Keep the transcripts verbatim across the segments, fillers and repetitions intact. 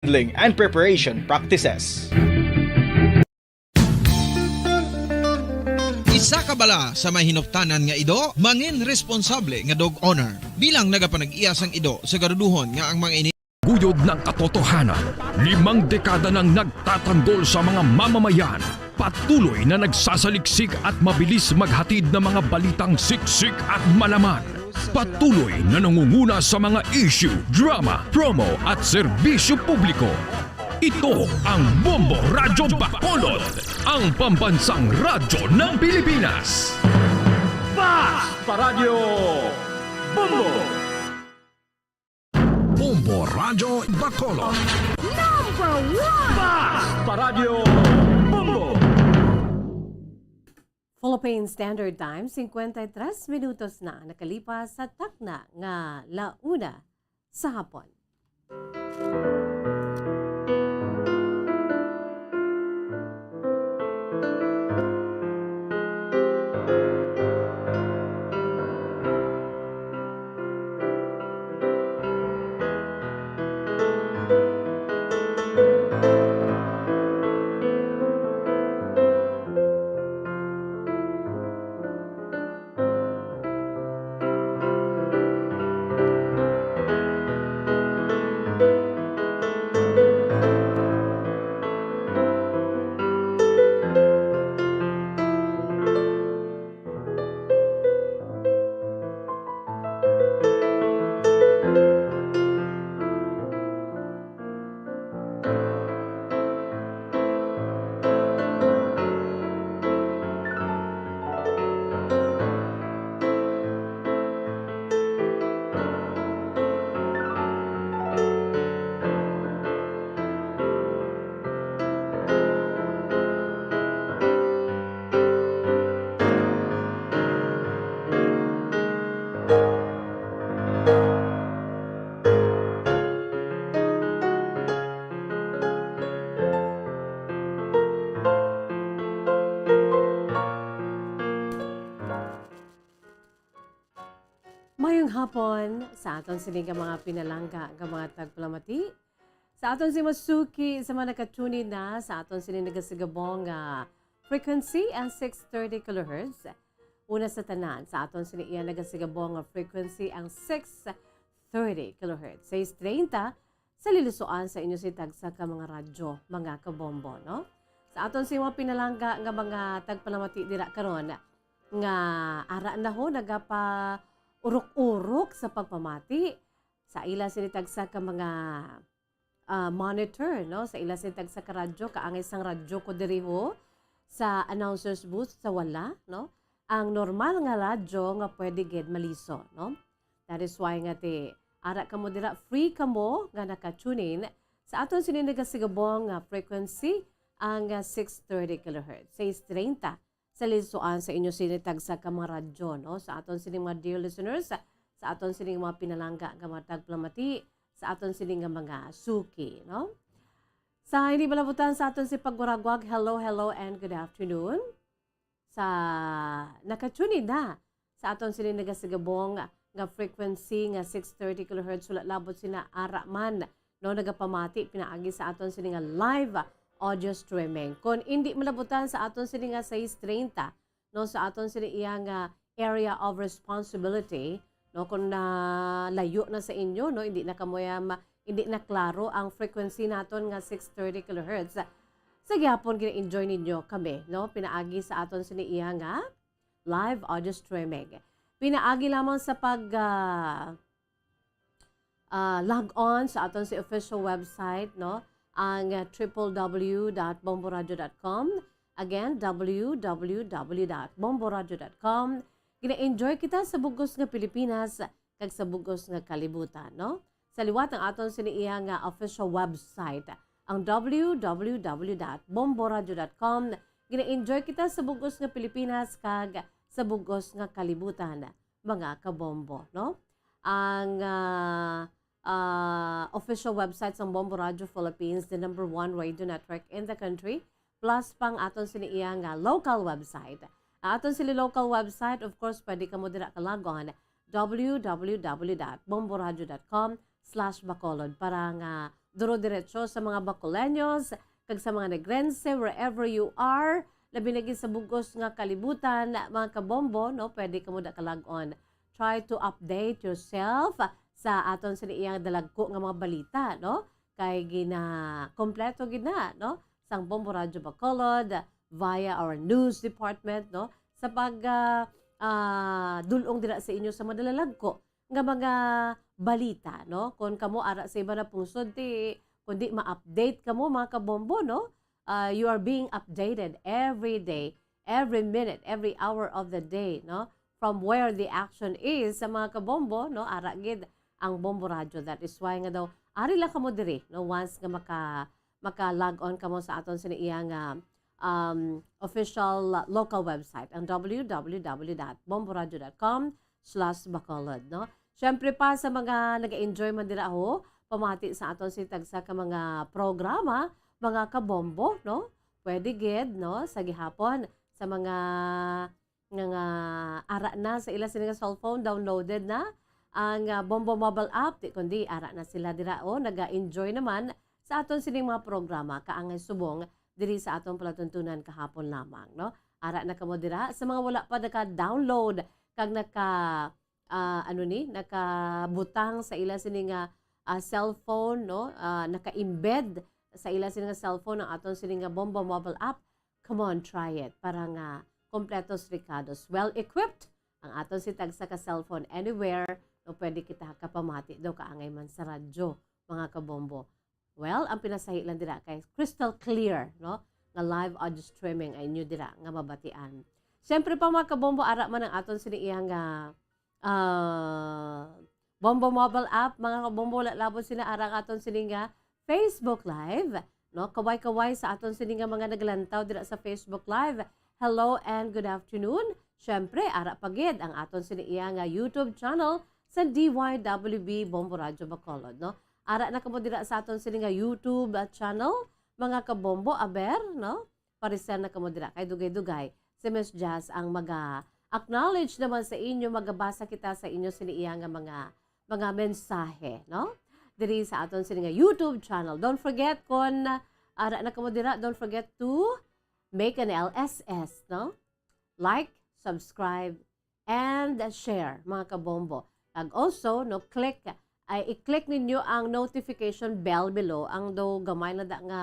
handling and preparation practices. Isa ka bala sa may hinuptanan nga ido, mangin responsable nga dog owner. Bilang nagapanag-iya sang ido, siguraduhon nga ang mga ini- Guyod ng katotohanan, limang dekada nang nagtatanggol sa mga mamamayan. Patuloy na nagsasaliksik at mabilis maghatid ng mga balitang siksik at malaman. Patuloy na nangunguna sa mga issue, drama, promo at serbisyo publiko. Ito ang Bombo Radyo Bacolod, ang pambansang radyo ng Pilipinas. Basta Radyo Bombo! Bombo Radyo Bacolod. Number one! Basta Radyo Bombo! Philippine Standard Time, cincuenta y tres minutos na nakalipas sa takna nga la una sa hapon. Mayong hapon sa aton sini nga mga pinalangga nga mga tagpalamati. Sa aton sini masuki sa mga nakatune in na sa aton sini nagasigabong nga frequency ang six thirty kilohertz. Una sa tanan, sa aton sini iya nagasigabong nga frequency ang six thirty kilohertz. Sais treinta, sa lilusoan sa inyo si tagsa ka mga radyo, mga kabombo, no? Sa aton si mga pinalangga nga mga tagpalamati dira karon, nga ara na ho nagapa-urok-urok sa pagpamati, sa ila sini tagsa ka mga, ah, monitor, no? Sa ila sini tagsa ka radyo, kaangay sang radyo ko diri ho, sa announcer's booth, sa wala, no? Ang normal nga radyo nga pwede gid maliso, no? That is why nga ti, ara kamo dira, free kamo nga naka-tune in sa aton sini nagasigabong nga frequency, ang, ah, six thirty kilohertz, sais treinta, sa lilusoan sa inyo sini tagsa ka mga radyo, no? Sa aton sini mga dear listeners, sa, sa aton sini mga pinalangga nga mga tagpalamati, sa aton sini nga mga suki, no? Sa hindi malabutan sa aton si pagwaragwag, hello, hello, and good afternoon. Sa naka-tune in na sa aton sini nagasigabong nga frequency nga six thirty kilohertz, wala labot sina ara man, no, nagapamati pinaagi sa aton sini nga live audio streaming. Kon indi malabutan sa aton sini nga sais treinta, no, sa aton sini iya nga area of responsibility, no, kon nalayo na sa inyo, no, hindi na kamo ya ma-, hindi na klaro ang frequency naton nga six thirty kilohertz, sa gihapon gina-enjoy ninyo kami, no, pinaagi sa aton sini iya nga live audio streaming. Pinaagi lamang sa pag, ah, ah, log on sa aton si official website, no? Ang, ah, triple W dot bomboradio dot com. Again, W W W dot bomboradio dot com. Gina-enjoy kita sa bugos nga Pilipinas kag sa bugos nga kalibutan, no? Sa liwat ang aton sini iya nga official website, ang W W W dot bomboradio dot com. Gina-enjoy kita sa bugos nga Pilipinas kag sa bugos nga kalibutan, mga kabombo, no? Ang, ah, ah, official website sang Bombo Radio Philippines, the number one radio network in the country, plus pang aton sini iya nga local website. Ang aton sini local website, of course, pwede kamo dira ka-log on, W W W dot bomboradio dot com slash bacolod, para nga duro-diretso sa mga Bacoleños, kag sa mga Negrense, wherever you are, labi na gid sa bug-os nga kalibutan, mga kabombo, no? Pwede kamo da ka-log on. Try to update yourself sa aton sini iyang dalagko nga mga balita, no? Kay gina-, kompleto gid na, no? Sang Bombo Radyo Bacolod via our news department, no? Sa pag, ah, ah, dul-ong dira sa inyo sa madalalagko nga mga balita, no? Kung kamo ara sa iba na pungsod, ti, kundi ma-update kamo, mga kabombo, no? Ah, you are being updated every day, every minute, every hour of the day, no? From where the action is, sa mga kabombo, no? Ara gid ang Bombo Radyo. That is why nga daw, ari lang kamo diri, no? Once nga maka-, maka-log on kamo sa aton sini iya nga, um, official local website, ang w w w dot bomboradyo dot com slash bacolod, no? Siyempre pa, sa mga nag-enjoy man dira, ho, pamati sa aton si tagsa ka mga programa, mga kabombo, no? Pwede gid, no? Sa gihapon, sa mga nga, nga ara na sa ila sini nga cellphone, downloaded na ang, ah, Bombo Mobile App, di kundi ara na sila dira, o, naga-enjoy naman sa aton sining mga programa, kaangay subong diri sa aton palatuntunan kahapon lamang, no? Ara na kamo dira. Sa mga wala pa naka-download kag naka, ah, ano ni, nakabutang sa ila sini nga, ah, cellphone, no? Ah, naka-embed sa ila sini nga cellphone ang aton sini nga Bombo Mobile App. Come on, try it. Para nga kompletos rekados, well-equipped ang aton si tagsa ka cellphone anywhere, no, pwede kita kapamati daw kaangay man sa radyo, mga kabombo. Well, ang pinasahi lang dira kay crystal clear, no, nga live audio streaming ang inyo dira nga mabatian. Siyempre pa, mga kabombo, ara man ang aton sini iya nga, ah, Bombo Mobile App, mga kabombo, wala labot sila ara ang aton sini nga Facebook Live, no? Kaway-kaway sa aton sini nga mga naglantaw dira sa Facebook Live. Hello and good afternoon. Siyempre, ara pa gid ang aton sini iya nga YouTube channel sa D Y W B Bombo Radyo Bacolod, no? Ara na kamo dira sa aton sini nga YouTube, ah, channel, mga kabombo, aber, no? Pareser na kamo dira kay dugay-dugay si Miss Jazz ang maga-acknowledge naman sa inyo, magabasa kita sa inyo sini iya nga mga, mga mensahe, no? Diri sa aton sini nga YouTube channel. Don't forget, kon ara na kamo dira, don't forget to make an L S S, no? Like, subscribe, and share, mga kabombo. Kag also, no, click, ay, i-click ninyo ang notification bell below, ang do gamay na da nga,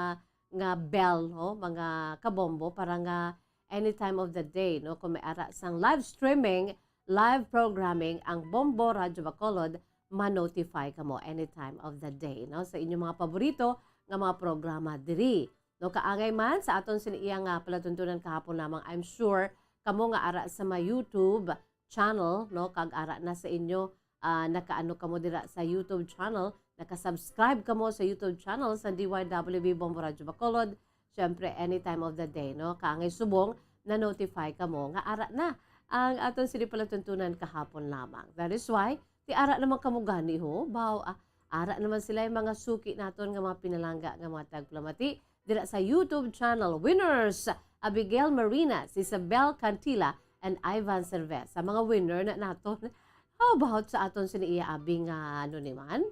nga bell, no, mga kabombo, para nga any time of the day, no, kung may ara sang live streaming, live programming ang Bombo Radyo Bacolod, ma-notify kamo any time of the day, no, sa inyong mga paborito nga mga programa diri. No, kaangay man sa aton sini iya nga palatuntunan kahapon lamang, I'm sure kamo nga ara sa my YouTube channel, no, kag ara na sa inyo, ah, nakaano kamo dira sa YouTube channel, naka-subscribe kamo sa YouTube channel sa D Y W B Bombo Radyo Bacolod. Siyempre, any time of the day, no, kaangay subong na-notify kamo nga ara na ang aton sini palatuntunan kahapon lamang. That is why, ti ara naman kamo gani, ho, baw, ah, ara naman sila yung mga suki naton nga mga pinalangga nga mga tagpalamati dira sa YouTube channel, winners Abigail Marinas, Isabel Cantila, and Ivan Cervez. Sa mga winner na naton, how about sa aton sini iya abi nga, ano ni man,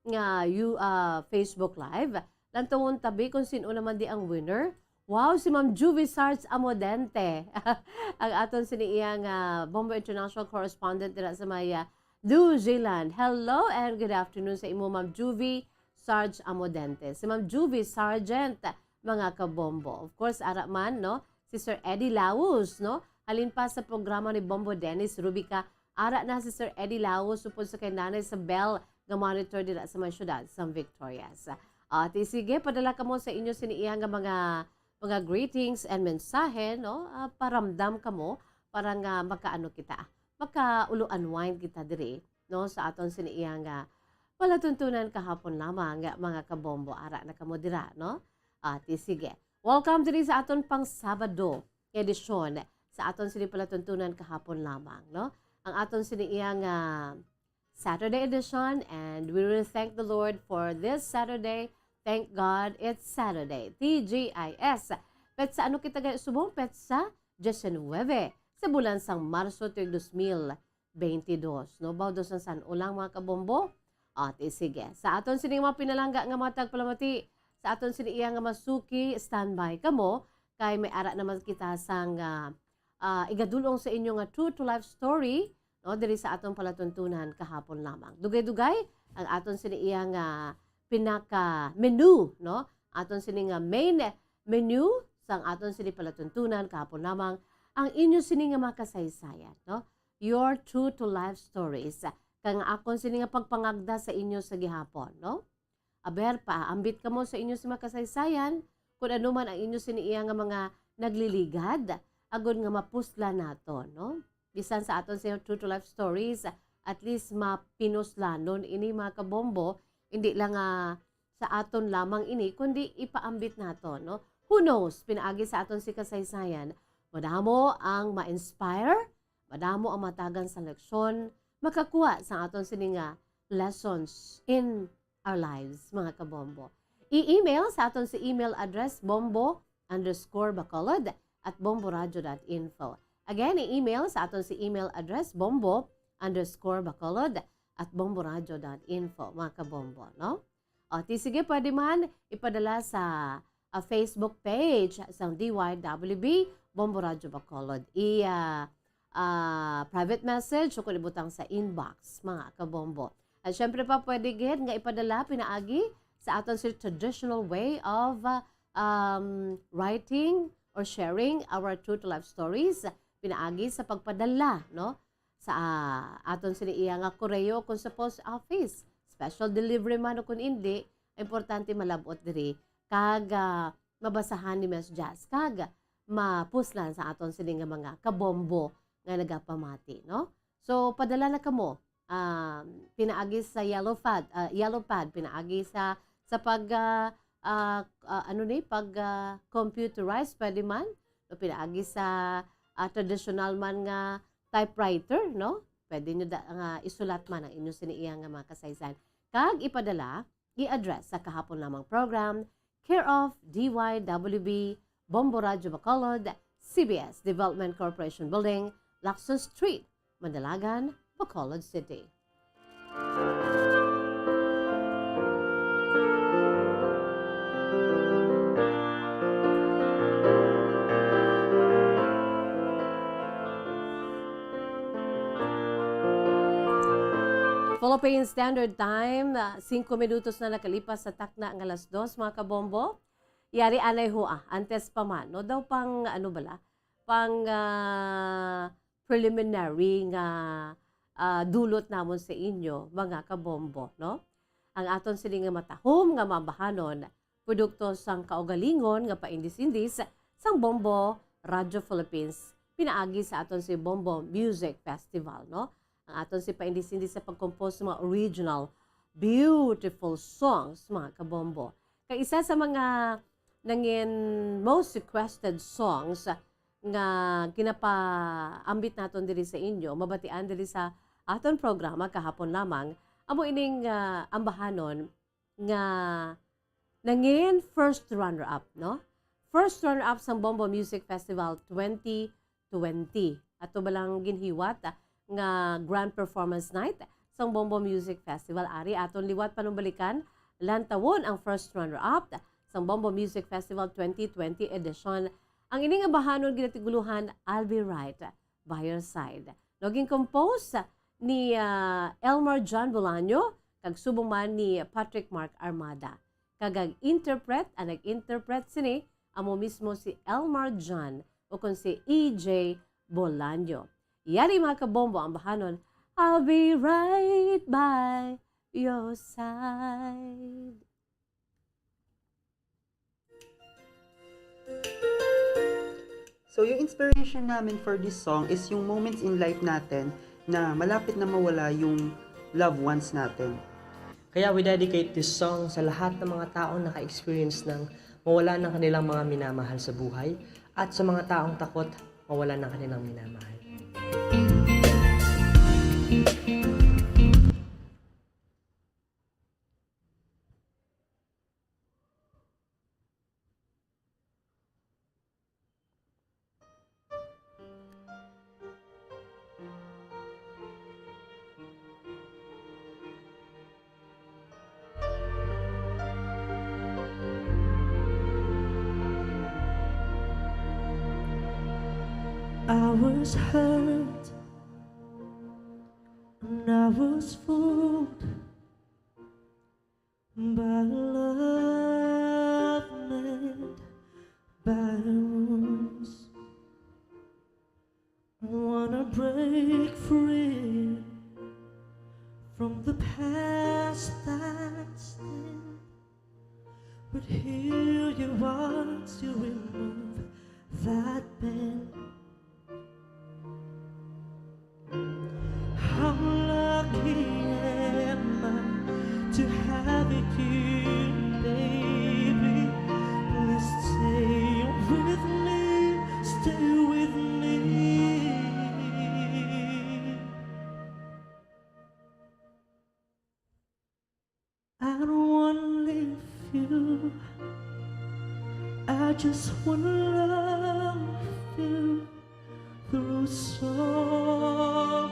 nga you, ah, Facebook Live? Lantawon tabi kung sino naman di ang winner. Wow, si Ma'am Juvie Sarge Amodente. Ang aton sini iya nga Bombo International Correspondent dira sa may, ah, New Zealand. Hello and good afternoon sa imo, Ma'am Juvie Sarge Amodente. Si Ma'am Juvie Sargent, mga kabombo. Of course, ara man, no? Si Sir Eddie Laus, no? Halin pa sa programa ni Bombo Dennis Rubica, ara na si Sir Eddie Laus, supod sa kay Nanay Isabel, nga monitor dira sa mga syudad sa Victorias. Ah, ti sige, padala kamo sa inyo sini iya nga mga, mga greetings and mensahe, no? Ah, paramdam kamo para nga makaano kita, makaulo-unwind kita diri, no? Sa aton sini iya nga palatuntunan kahapon lamang, mga kabombo, ara na kamo dira, no? Ah, ti sige. Welcome diri sa aton pang Sabado nga edisyon sa aton sini palatuntunan kahapon lamang, no? Ang aton sini iya nga Saturday edition, and we really thank the Lord for this Saturday. Thank God it's Saturday. T G I S. Petsa ano kita gani subong? Petsa diecinuebe sa bulan sang Marso tuig dos mil veintidós, no? Baw dos ang san-o lang, mga kabombo. Ati, sige. Sa aton sini mga pinalangga nga mga tagpalamati, sa aton sini iya nga masuki, standby kamo, kay may ara naman kita sang, ah, ah, igadulong sa inyo nga true to life story, no, diri sa aton palatuntunan kahapon lamang. Dugay-dugay ang aton sini iya nga pinaka menu, no? Aton sini nga main menu sang aton sini palatuntunan kahapon lamang, ang inyo sini nga mga kasaysayan, no? Your true to life stories. Kag ang akon sini nga pagpangagda sa inyo sa gihapon, no? Aber, paambit kamo sa inyo sini mga kasaysayan, kung ano man ang inyo sini iya nga mga nagliligad, agod nga mapuslan naton, no? Bisan sa aton sa true to life stories, at least mapinuslanon ini, mga kabombo, hindi lang, ah, sa aton lamang ini, kundi ipaambit naton, no? Who knows, pinaagi sa aton si kasaysayan, madamo ang ma-inspire, madamo ang matagan sa leksyon, makakuha sa aton sini nga lessons in our lives, mga kabombo. I-email sa aton si email address, bombo underscore bacolod at bomboradio dot info. Again, i-email sa aton si email address, bombo underscore bacolod at bomboradio dot info, mga kabombo, no? O, ti sige, pwede man ipadala sa, ah, Facebook page sang D Y W B, Bombo Radyo Bacolod. I, ah, ah, private message o kung ibutang sa inbox, mga kabombo. At syempre pa, pwede gid nga ipadala pinaagi sa aton sa traditional way of, ah, um, writing or sharing our true to life stories, pinaagi sa pagpadala, no? Sa, ah, aton sini iya nga koreo kung sa post office, special delivery man o kung indi, importante malab-ot diri kag, ah, mabasahan ni Miss Jazz kag mapuslan sa aton sini nga mga kabombo nga nagapamati, no? So, padala na kamo, um, pinaagi sa yellow pad, ah, yellow pad, pinaagi sa, sa pag, ah, ah, ah, ano ni, pag, ah, computerize, pwede man, o pinaagi sa, ah, traditional man nga typewriter, no? Pwede nyo da, nga isulat man ang inyo sini iya nga mga kasaysayan. Kag ipadala, i-address sa kahapon lamang program, care of D Y W B, Bombo Radyo Bacolod, C B S Development Corporation Building, Lacson Street, Mandalagan, Bacolod City. Philippine Standard Time, ah, singko minutos na nakalipas sa takna nga alas dos, mga kabombo. Yari anay ho, ah, antes pa man, no? Daw pang, ano bala? Pang, ah, preliminary nga, ah, dulot namon sa inyo, mga kabombo, no? Ang aton sini nga matahom nga mabahanon, produkto sang kaugalingon nga paindis-indis sang Bombo Radio Philippines, pinaagi sa aton si Bombo Music Festival, no? Ang aton si paindis-indis sa pag-compose sa mga original, beautiful songs, mga kabombo. Kay isa sa mga nangin most requested songs nga ginapaambit naton diri sa inyo, mabatian diri sa aton programa kahapon lamang, amo ining, ah, ambahanon nga nangin first runner-up, no? First runner-up sang Bombo Music Festival twenty twenty. Ato ba lang ginhiwat, ah, nga Grand Performance Night sang Bombo Music Festival? Ari, aton liwat panumbalikan, lantawon ang first runner-up sang Bombo Music Festival twenty twenty edition. Ang ining ambahanon ginatiguluhan, I'll Be Right by Your Side. No, gin-compose ni, ah, Elmar John Bolaño, kag subong man ni Patrick Mark Armada. Kag ang interpret, ang nag-interpret sini, amo mismo si Elmar John, o kon si E J Bolaño. Yari, mga kabombo, ang bahanon, I'll Be Right by Your Side. So, yung inspiration namin for this song is yung moments in life natin na malapit na mawala yung loved ones natin. Kaya we dedicate this song sa lahat ng mga taong naka-experience ng mawala ng kanilang mga minamahal sa buhay at sa mga taong takot mawala ng kanilang minamahal. I was hurt and I was fooled by love made by wounds. Wanna break free from the past that's thin, but here you are to remove that pain. How lucky am I to have you, baby. Please stay with me, stay with me. I don't wanna leave you. I just wanna love you through sorrow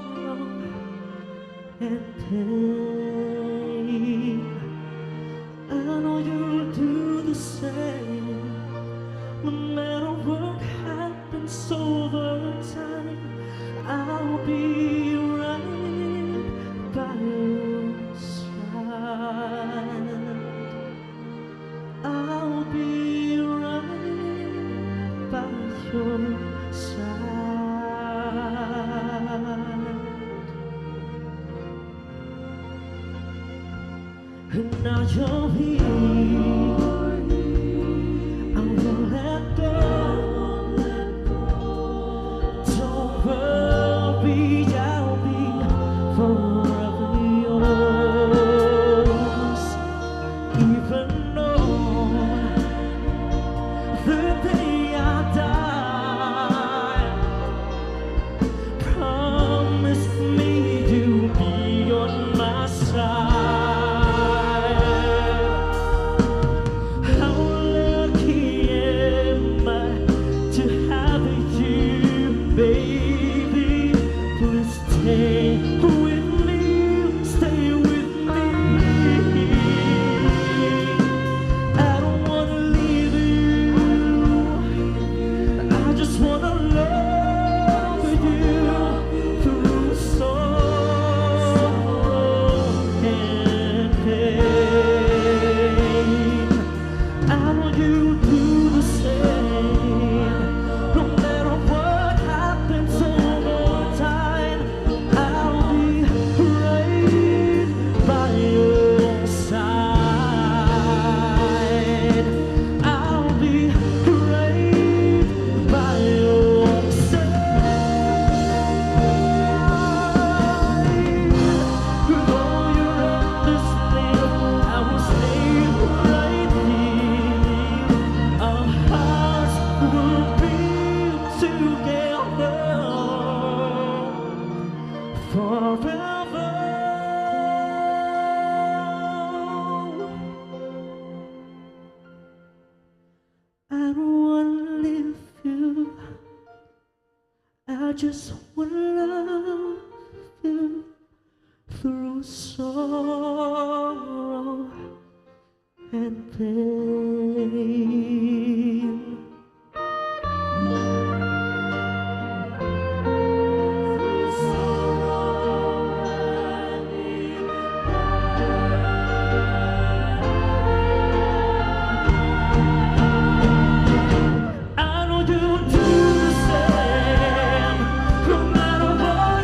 and pain. I know you'll do the same, no matter what happens over time. I'll be right by your side. I'll be right by your side. And now you're here. I won't let go. Don't worry, I'll be forever yours. Even on the day I die, promise me you'll be on my side. How lucky am I to have you, baby. Please stay with me, stay with me. I don't wanna leave you. I just wanna love you through sorrow and pain. I know you do the same. No matter what happens over time, I'll be right by your side. I'll be right by your side. With all your endless need, I will stay right here. Our hearts will be together forever. I don't wanna leave you. I just wanna love you through sorrow and pain. I know you do the same, no matter what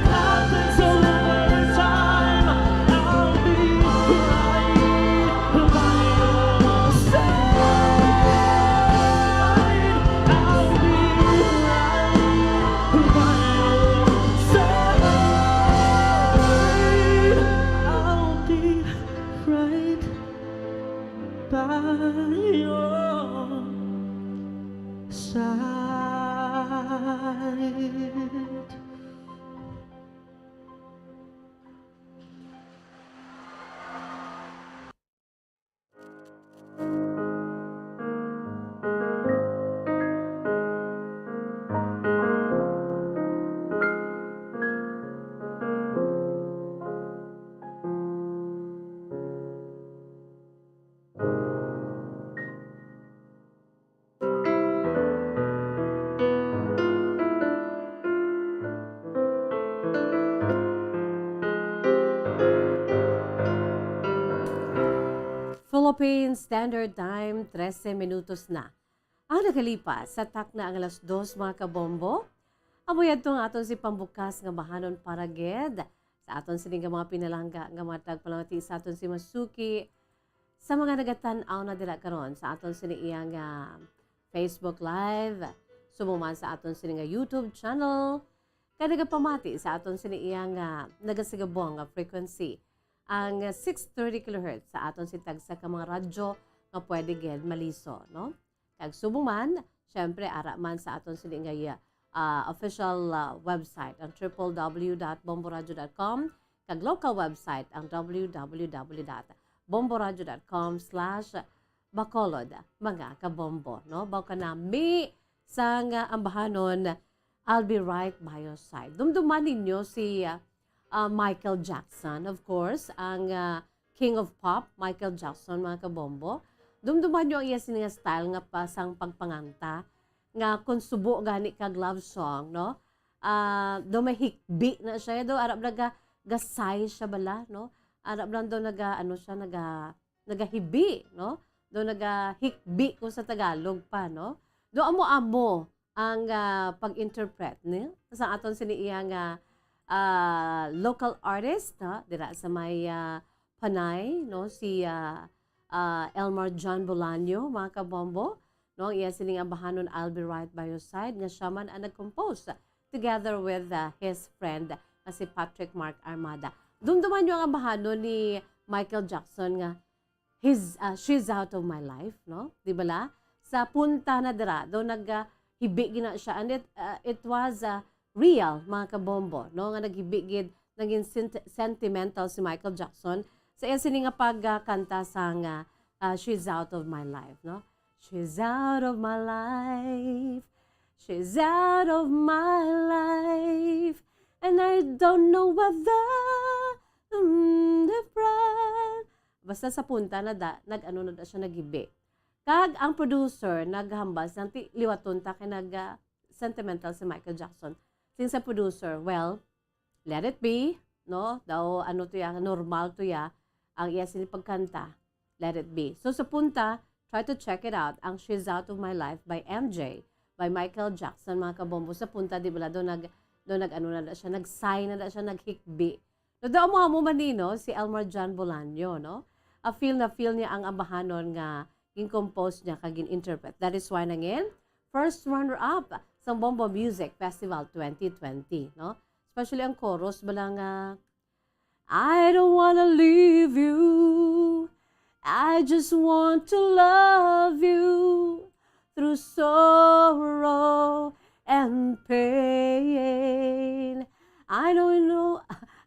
Philippine Standard Time, trese minutos na ang nakalipas sa takna ang alas dos, mga kabombo. Amo yadto ang aton si pambukas nga bahanon para gid sa aton sini nga mga pinalangga nga mga tagpalamati sa aton si Masuki, sa mga nagatan-aw na dira karon sa aton sini iya nga Facebook Live, subong man sa aton sini nga YouTube channel, kag nagapamati sa aton sini iya nga nagasigabong nga frequency, ang six thirty kilohertz sa aton si tagsa ka mga radyo nga pwede gid maliso, no? Kag subong man, syempre, ara man sa aton sini nga, ah, official, ah, website, ang triple W dot bomboradio dot com, kag local website, ang W W W dot bomboradio dot com slash Bacolod, mga kabombo, no? Baw ka nami sang, ah, ambahanon, I'll be right by your side. Dumduman ninyo si, ah, ah, Michael Jackson, of course, ang, ah, King of Pop, Michael Jackson, mga kabombo. Dumduman nyo ang iya sini nga style nga pa sang pagpanganta, nga kung subo gani kag love song, no? Ah, do may hikbi na siya, do arap naga gasay siya bala, no? Arap lang do naga, ano siya, naga, nagahibi, no? Do nagahikbi kung sa Tagalog pa, no? Do amo-amo ang, ah, pag-interpret ni sa aton sini iya nga, ah, local artist, no? Dira sa may, ah, Panay, no? Si, ah, ah, Elmar John Bolaño, mga kabombo, no? Ang iya sining ambahanon, I'll Be Right by Your Side, nga siya man ang nag-compose together with, ah, his friend nga si Patrick Mark Armada. Dumduman nyo ang ambahanon ni Michael Jackson nga his, ah, She's Out of My Life, no? Di bala? Sa punta na dira, daw nag, ah, hibi gina siya. And it, ah, it was, ah, real, mga kabombo, no? Nga naghibi gid, naging sent-, sentimental si Michael Jackson sa iya sini nga pagkanta sang, ah, ah, She's Out of My Life, no? She's out of my life. She's out of my life. And I don't know whether, mm, the friend. Basta sa punta na da, nag-ano na da siya, naghibi. Kag ang producer naghambal sang ti-, liwaton ta kay nag, ah, sentimental si Michael Jackson. Siling sa producer, "Well, let it be, no? Daw ano to ya, normal to ya, ang iya sini pagkanta. Let it be." So sa punta, try to check it out, ang She's Out of My Life by M J, by Michael Jackson, mga kabombo. Sa punta, di bala, do nag, do nag, ano na da siya, nag-sigh na da siya, naghikbi. No, daw mo, amo man ni, no, si Elmar John Bolaño, no? A feel na feel niya ang ambahanon nga gin-compose niya kag gin-interpret. That is why nangin first runner-up sa Bombo Music Festival twenty twenty, no? Especially ang chorus bala nga, "I don't wanna leave you. I just want to love you through sorrow and pain. I know, know,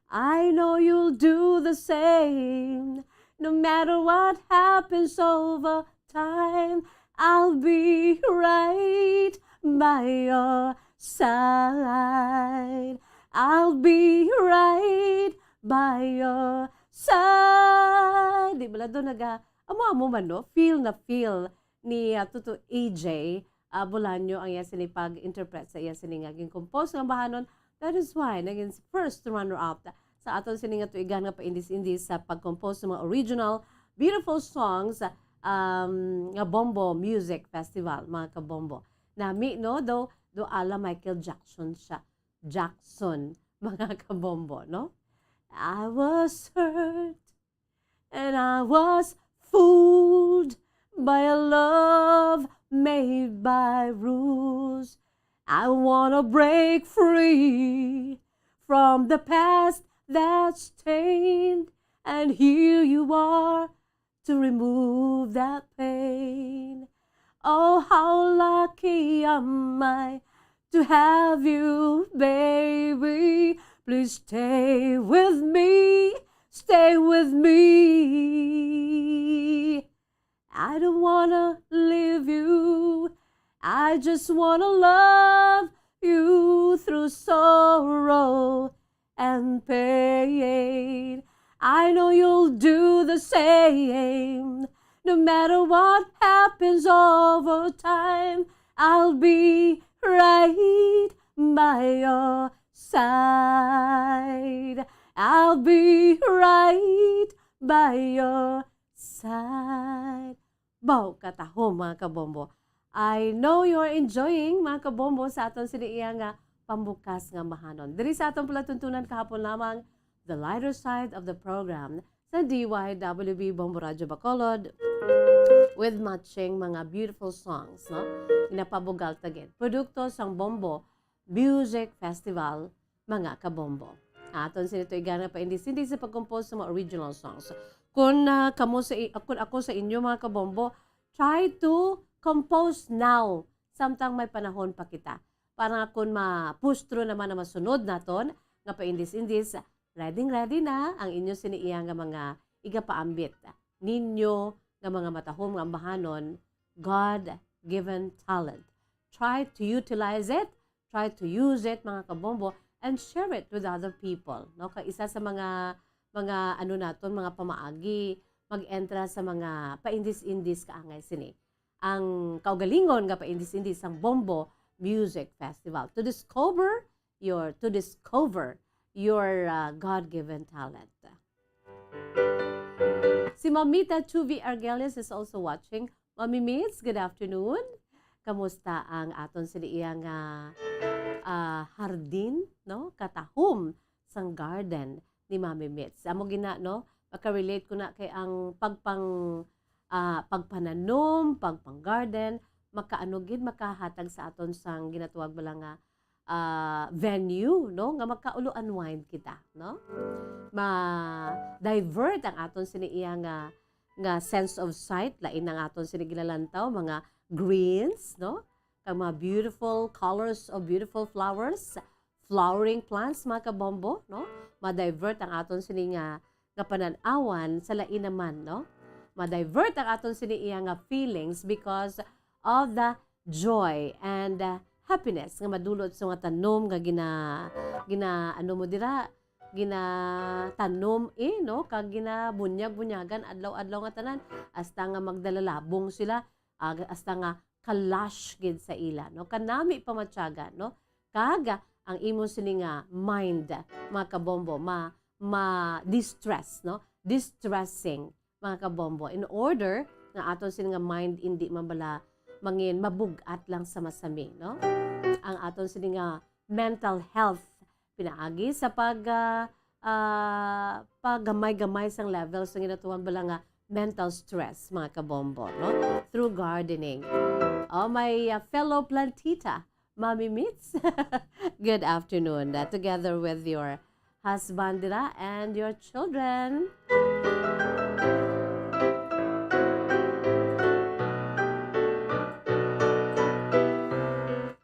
I know you'll do the same. No matter what happens over time, I'll be right by your side. I'll be right by your side." Di bala do naga, amo-amo man, no? Feel na feel ni, ah, Tuto A J, ah, Bolaño ang iya sini pag-interpret sa iya sini nga gin-compose nga bahanon. That is why naging first runner-up sa aton sini nga tuigan nga paindis-indis sa pag-compose sa mga original beautiful songs, um, nga Bombo Music Festival, mga kabombo. Nami, no? Do, do ala Michael Jackson siya. Jackson, mga kabombo, no? I was hurt and I was fooled by a love made by rules. I wanna break free from the past that's stained, and here you are to remove that pain. Oh, how lucky am I to have you, baby. Please stay with me, stay with me. I don't wanna leave you. I just wanna love you through sorrow and pain. I know you'll do the same. No matter what happens over time, I'll be right by your side. I'll be right by your side. Baw, katahom, mga kabombo. I know you're enjoying, mga kabombo, sa aton sini iya nga pambukas nga ambahanon. Diri sa aton palatuntunan kahapon lamang, the lighter side of the program sa D Y W B Bombo Radyo Bacolod with matching mga beautiful songs, no? Ginapabugal ta gid. Produkto sang Bombo Music Festival, mga kabombo. Aton sini tuigan nga paindis-indis sa pag-compose sa mga original songs. Kung, ah, kamo sa i-, kung ako sa inyo, mga kabombo, try to compose now, samtang may panahon pa kita. Para nga kung mapustro naman ang masunod naton nga paindis-indis, ready, ready na ang inyo sini iya nga mga igapaambit ninyo nga mga matahom nga ambahanon, God-given talent. Try to utilize it, try to use it, mga kabombo, and share it with other people, no? Kay isa sa mga, mga ano naton, mga pamaagi, mag-entra sa mga paindis-indis kaangay sini. Ang kaugalingon nga paindis-indis sang Bombo Music Festival. To discover your, to discover your, uh, God-given talent. Si Mamita Chuvi Argeles is also watching. Mami Mids, good afternoon. Kamusta ang aton sini iya nga, ah, hardin, no? Katahom sang garden ni Mami Mids. Amo gina, no? Maka-relate ko na kay ang pagpang, ah, pagpananom, pagpang-garden, makaano gid, makahatag sa aton sang ginatawag bala nga, ah, venue, no? Nga makaulo unwind kita, no? Ma-divert ang aton sini iya nga, nga sense of sight, lain ang aton sini ginalantaw, mga greens, no? Kag mga beautiful colors of beautiful flowers, flowering plants, mga kabombo, no? Ma-divert ang aton sini nga, nga panan-awan sa lain naman, no? Ma-divert ang aton sini iya nga feelings because of the joy and, uh, happiness nga madulot sa mga tanom nga gina-, gina-, ano mo dira, ginatanom, eh, no? Kag ginabunyag-bunyagan adlaw-adlaw nga tanan, hasta nga magdalalabong sila, ag-, hasta nga kalash gid sa ila, no? Kanami pamatyagan, no? Kag ang imo sini nga mind, mga kabombo, ma-, ma-distress, no? Distressing, mga kabombo, in order nga aton sini nga mind indi man bala mangin mabug-at lang sa masami, no? Ang aton sini nga mental health pinaagi sa pag, ah, ah, paggamay-gamay sang levels nga ginatawag bala nga mental stress, mga kabombo, no? Through gardening. Oh, my, ah, fellow plantita, Mami Mitz, good afternoon, uh, together with your husband dira and your children.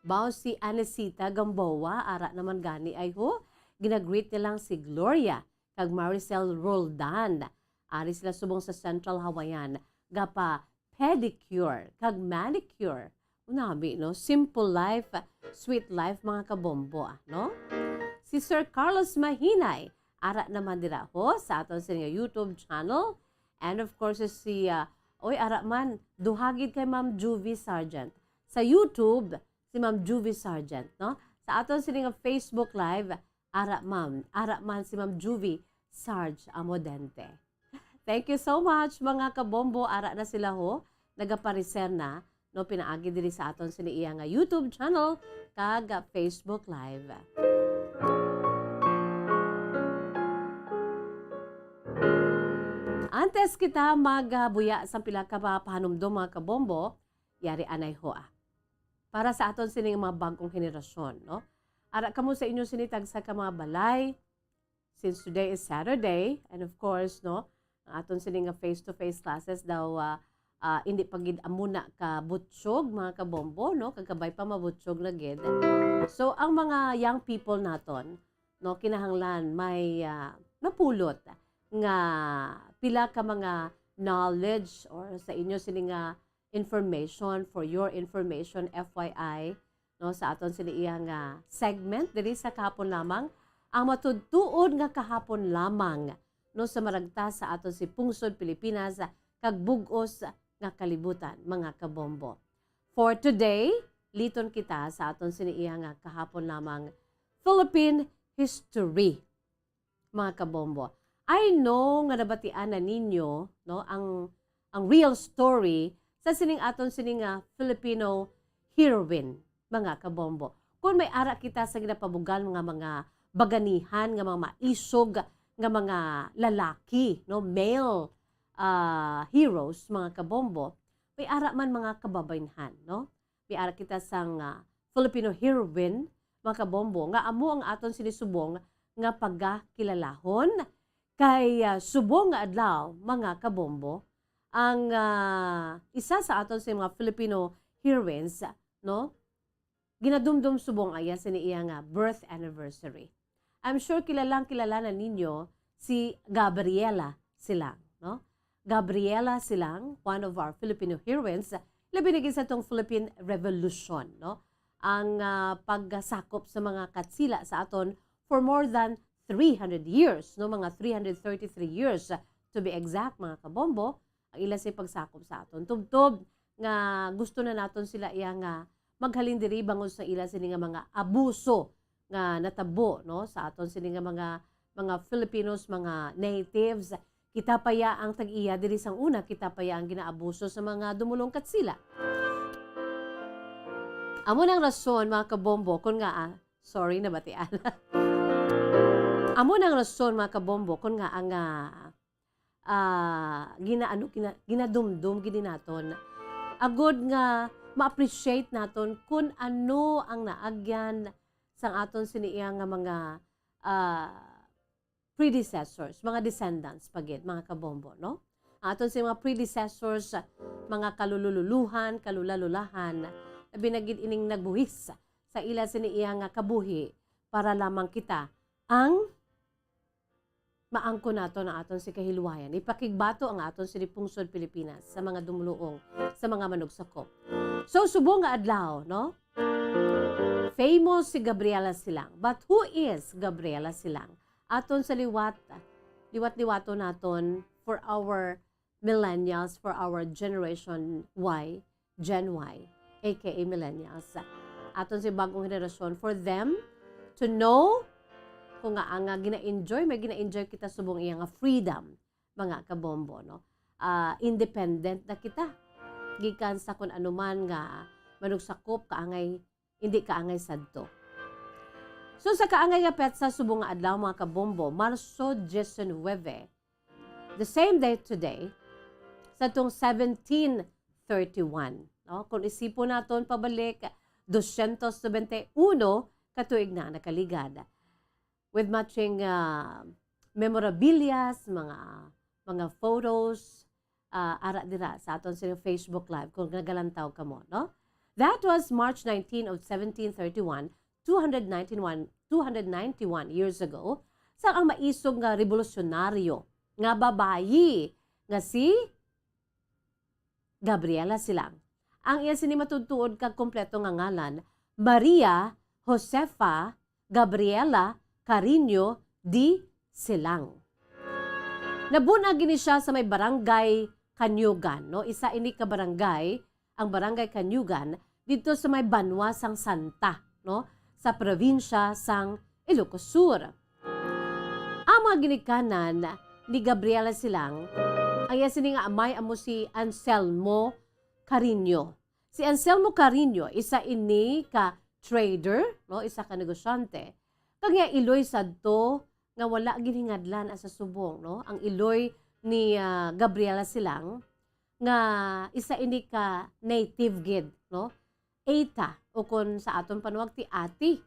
Baw si Anisita Gamboa, ara naman gani ay ho. Ginagreet nilang si Gloria kag Maricel Roldan. Ari sila subong sa Central Hawaiian. Gapa pedicure kag manicure. Unami, no? Simple life, sweet life, mga kabombo, ah, no? Si Sir Carlos Mahinay, ara naman dira ho sa aton sini nga YouTube channel. And of course, si, ah, oy, ara man, duha gid kay Ma'am Juvie Sargent. Sa YouTube, si Ma'am Juvie Sargent, no? Sa aton sini nga Facebook Live, ara, ma'am, ara man si Ma'am Juvie Sarge Amodente. Thank you so much, mga kabombo. Ara na sila, ho. Nagapareser na, no, pinaagi diri sa aton sini iya nga YouTube channel kag Facebook Live. Antes kita magbuya sa pila ka mga pahanumdom, mga kabombo, yari anay ho, ah. Para sa aton sini nga mga bag-ong henerasyon, no? Ara kamo sa inyo sini tagsa ka mga balay, since today is Saturday, and of course, no, ang aton sini nga face-to-face classes daw, ah, ah, hindi pa gid amo na ka butyog, mga kabombo, no, kag kabay pa mabutyog na gid. So, ang mga young people naton, no, kinahanglan may, ah, mapulot nga pila ka mga knowledge or sa inyo sini nga information, for your information, F Y I, no, sa aton sini iya nga segment diri sa kahapon lamang, ang matuod-tuod nga kahapon lamang, no, sa maragta sa aton si pungsod Pilipinas kag bug-os nga kalibutan, mga kabombo. For today, liton kita sa aton sini iya nga kahapon lamang Philippine history, mga kabombo. I know nga nabatian na ninyo, no, ang, ang real story sa sining aton sini nga Filipino heroine, mga kabombo. Kung may ara kita sa ginapabugal nga mga baganihan, nga mga maisog, nga mga lalaki, no, male, ah, heroes, mga kabombo, may ara man mga kababaynhan, no? May ara kita sang, ah, Filipino heroine, mga kabombo, nga amo ang aton sini subong nga pagakilalahon. Kay, ah, subong nga adlaw, mga kabombo, ang, ah, isa sa aton sa mga Filipino heroines, no? Ginadumdom subong ang iya sini iya nga birth anniversary. I'm sure kilalang kilala na ninyo si Gabriela Silang, no? Gabriela Silang, one of our Filipino heroines, labi na gid sa tong Philippine Revolution, no? Ang, ah, pagsakop sa mga Katsila sa aton for more than three hundred years, no? Mga three hundred thirty-three years, to be exact, mga kabombo, ang ila sa pagsakop sa aton. Tubtob nga gusto na naton sila iya nga maghalin diri bangod sa ila sini nga mga abuso nga natabo, no, sa aton sini nga mga, mga Filipinos, mga natives. Kita pa ya ang tag-iya diri sang una, kita pa ya ang ginaabuso sa mga dumulong Katsila. Amo nang rason, mga kabombo, kun nga, ah, sorry, nabatian. Amo nang rason, mga kabombo, kun nga ang, ah, ah, ginaano, gina-, ginadumdom gid naton. Agod nga ma-appreciate naton kun ano ang naagyan sang aton sini iya nga mga, ah, predecessors, mga descendants pa gid, mga kabombo, no? Ang aton sini mga predecessors, mga kalulululuhan, kalulalulahan, labi na gid ining nagbuhis sa ila sini iya nga kabuhi para lamang kita ang maangkon naton ang aton si kahilwayan. Ipakigbato ang aton sini pungsod Pilipinas sa mga dumuluong, sa mga manugsakop. So, subong nga adlaw, no? Famous si Gabriela Silang. But who is Gabriela Silang? Aton sa liwat, liwat-liwaton naton for our millennials, for our generation Y, Gen Y, A K A millennials. Aton si bagong henerasyon, for them to know kung nga ang, ah, gina-enjoy, may gina-enjoy kita subong iya nga freedom, mga kabombo, no? Ah, independent na kita. Gikan sa kun ano man nga manugsakop, kaangay, hindi kaangay sadto. So, sa kaangay nga petsa subong nga adlaw, mga kabombo, Marso diecinuebe, the same day today, sa tong seventeen thirty-one, no? Kung isipon naton pabalik, dosyentos nobenta y uno ka tuig na nakaligad. With matching, ah, memorabilias, mga, mga photos, ah, ara dira sa aton sa Facebook Live kung nagalantaw kamo, no? That was March nineteen of seventeen thirty-one, two hundred ninety-one, two hundred ninety-one years ago, sa ang maisog nga revolusyonaryo nga babayi nga si Gabriela Silang. Ang iya sini matuod-tuod kag kompleto nga ngalan, Maria Josefa Gabriela Cariño de Silang. Nabun-ag ini siya sa may barangay Canyugan, no? Isa ini ka barangay, ang barangay Canyugan, didto sa may banwa sang Santa, no? Sa probinsya sang Ilocos Sur. Ang mga ginikanan ni Gabriela Silang, ang iya sini nga amay amo si Anselmo Cariño. Si Anselmo Cariño, isa ini ka trader, no? Isa ka negosyante. Kag iya iloy sadto nga wala ginhingadlan sa subong, no? Ang iloy ni, ah, Gabriela Silang, nga isa ini ka native gid, no? Eta, o kon sa aton panuwag, ti Ati,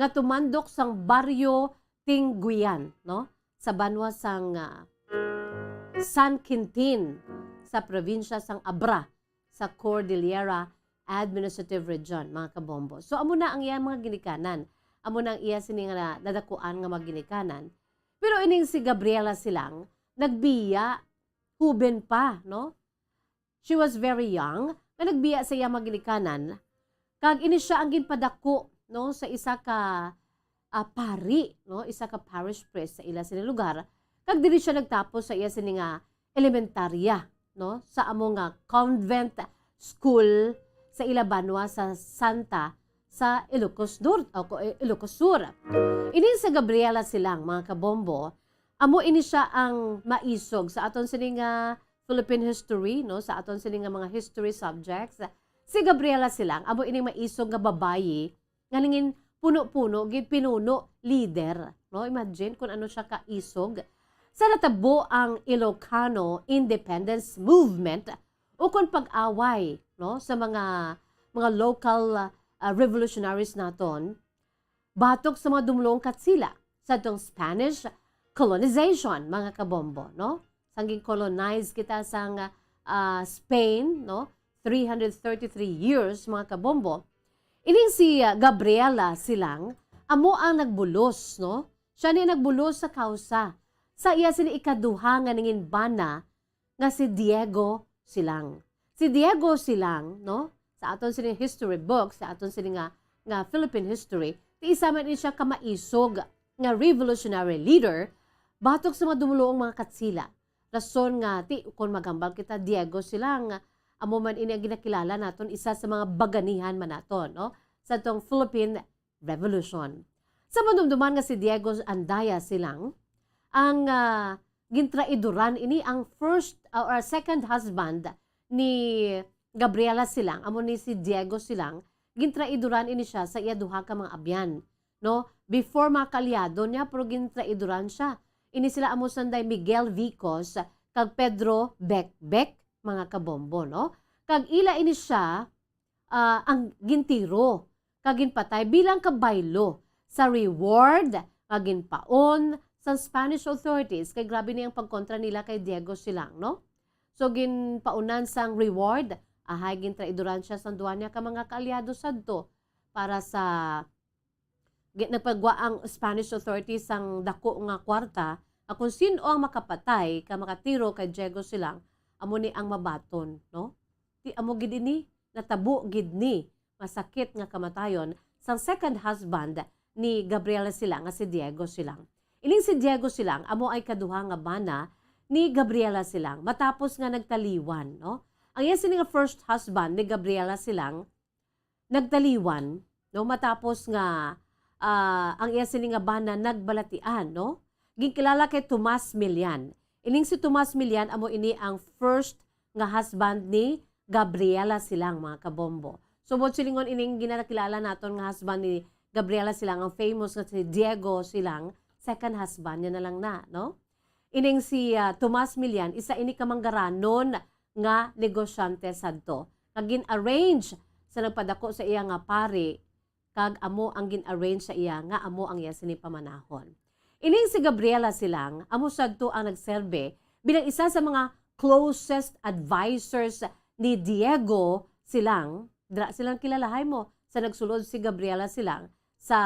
nga tumandok sang baryo Tingguyan, no? Sa banwa sang, ah, San Quintin, sa probinsya sang Abra, sa Cordillera Administrative Region, mga kabombo. So, amo na ang iya mga ginikanan. Amo na ang iya sini nga na-, nadakuan nga mga ginikanan. Pero ining si Gabriela Silang, nagbiya, huben pa, no? She was very young, nga nagbiya sa iya mga ginikanan, kag ini siya ang ginpadako, no, sa isa ka, ah, pari, no, isa ka parish priest sa ila sini lugar, kag diri siya nagtapos sa iya sini nga elementarya, no, sa amo nga convent school sa ila banwa sa Santa sa Ilocos Norte, o ko-, Ilocos Sur. Ini si Gabriela Silang, mga kabombo, Amo ini sia ang maisog sa aton sini nga Philippine history, no? Sa aton sini nga mga history subjects. Si Gabriela Silang, amo ini maisog nga babayi nga nangin puno-puno gid, pinuno, leader, no? Imagine kung ano siya kaisog. Sa natabo ang Ilocano Independence Movement, ukon pag-away, no, sa mga, mga local, ah, revolutionaries naton, batok sa mga dumulong Katsila sa tong Spanish colonization, mga kabombo, no? Sang gin-colonize kita sang, ah, Spain, no? Three hundred thirty-three years, mga kabombo. Ining si, ah, Gabriela Silang, amo ang nagbulos, no? Siya ni nagbulos sa kausa sa iya sini ikaduha nga nangin bana nga si Diego Silang. Si Diego Silang, no, sa aton sini history book, sa aton sini nga, nga Philippine history, ti isa man ni siya ka maisog nga revolutionary leader batok sa mga dumuluong mga Katsila. Rason nga, ti, kung maghambal kita, Diego Silang, amo man ini ang ginakilala naton, isa sa mga baganihan man naton, no, sa tong Philippine Revolution. Sa madumduman nga si Diego Andaya Silang, ang, ah, gintraiduran ini ang first, ah, or second husband ni Gabriela Silang, amo ni si Diego Silang, gintraiduran ini siya sa iya duha ka mga abyan, no? Before, mga kaalyado niya, pero gintraiduran siya. Ini sila amo sanday Miguel Vicos kag Pedro Bekbek, mga kabombo, no? Kag ila ini siya, ah, ang gintiro kag ginpatay bilang kabaylo sa reward nga ginpaon sang Spanish authorities, kay grabe ni ang pagkontra nila kay Diego Silang, no? So, ginpaonan sang reward, ahay, gintraidoran siya sang duha niya ka mga kaalyado sadto para sa, gi-, nagpagwa ang Spanish authorities sang dako nga kwarta, nga kung sin-o ang makapatay ka makatiro kay Diego Silang, amo ni ang mabaton, no? Ti amo gid ini, natabo gid ni masakit nga kamatayon sang second husband ni Gabriela Silang nga si Diego Silang. Ining si Diego Silang amo ay kaduha nga bana ni Gabriela Silang matapos nga nagtaliwan, no? Ang iya sini nga first husband ni Gabriela Silang nagtaliwan, no, matapos nga, ah, ang iya sini nga bana nagbalatian, no? Ginkilala kay Tomas Milian. Ining si Tomas Milian amo ini ang first nga husband ni Gabriela Silang, mga kabombo. So, buot silingon, ining ginakilala naton nga husband ni Gabriela Silang, ang famous nga si Diego Silang, second husband niya na lang na, no? Ining si, ah, Tomas Milian, isa ini ka manggaranon nga negosyante sadto, nga gin-arrange sa nagpadako sa iya nga pari, kag amo ang gin-arrange sa iya nga amo ang iya sini pamanahon. Ining si Gabriela Silang, amo sadto ang nagserbe bilang isa sa mga closest advisors ni Diego Silang. Dira silang kilalahay mo sa nagsulod si Gabriela Silang sa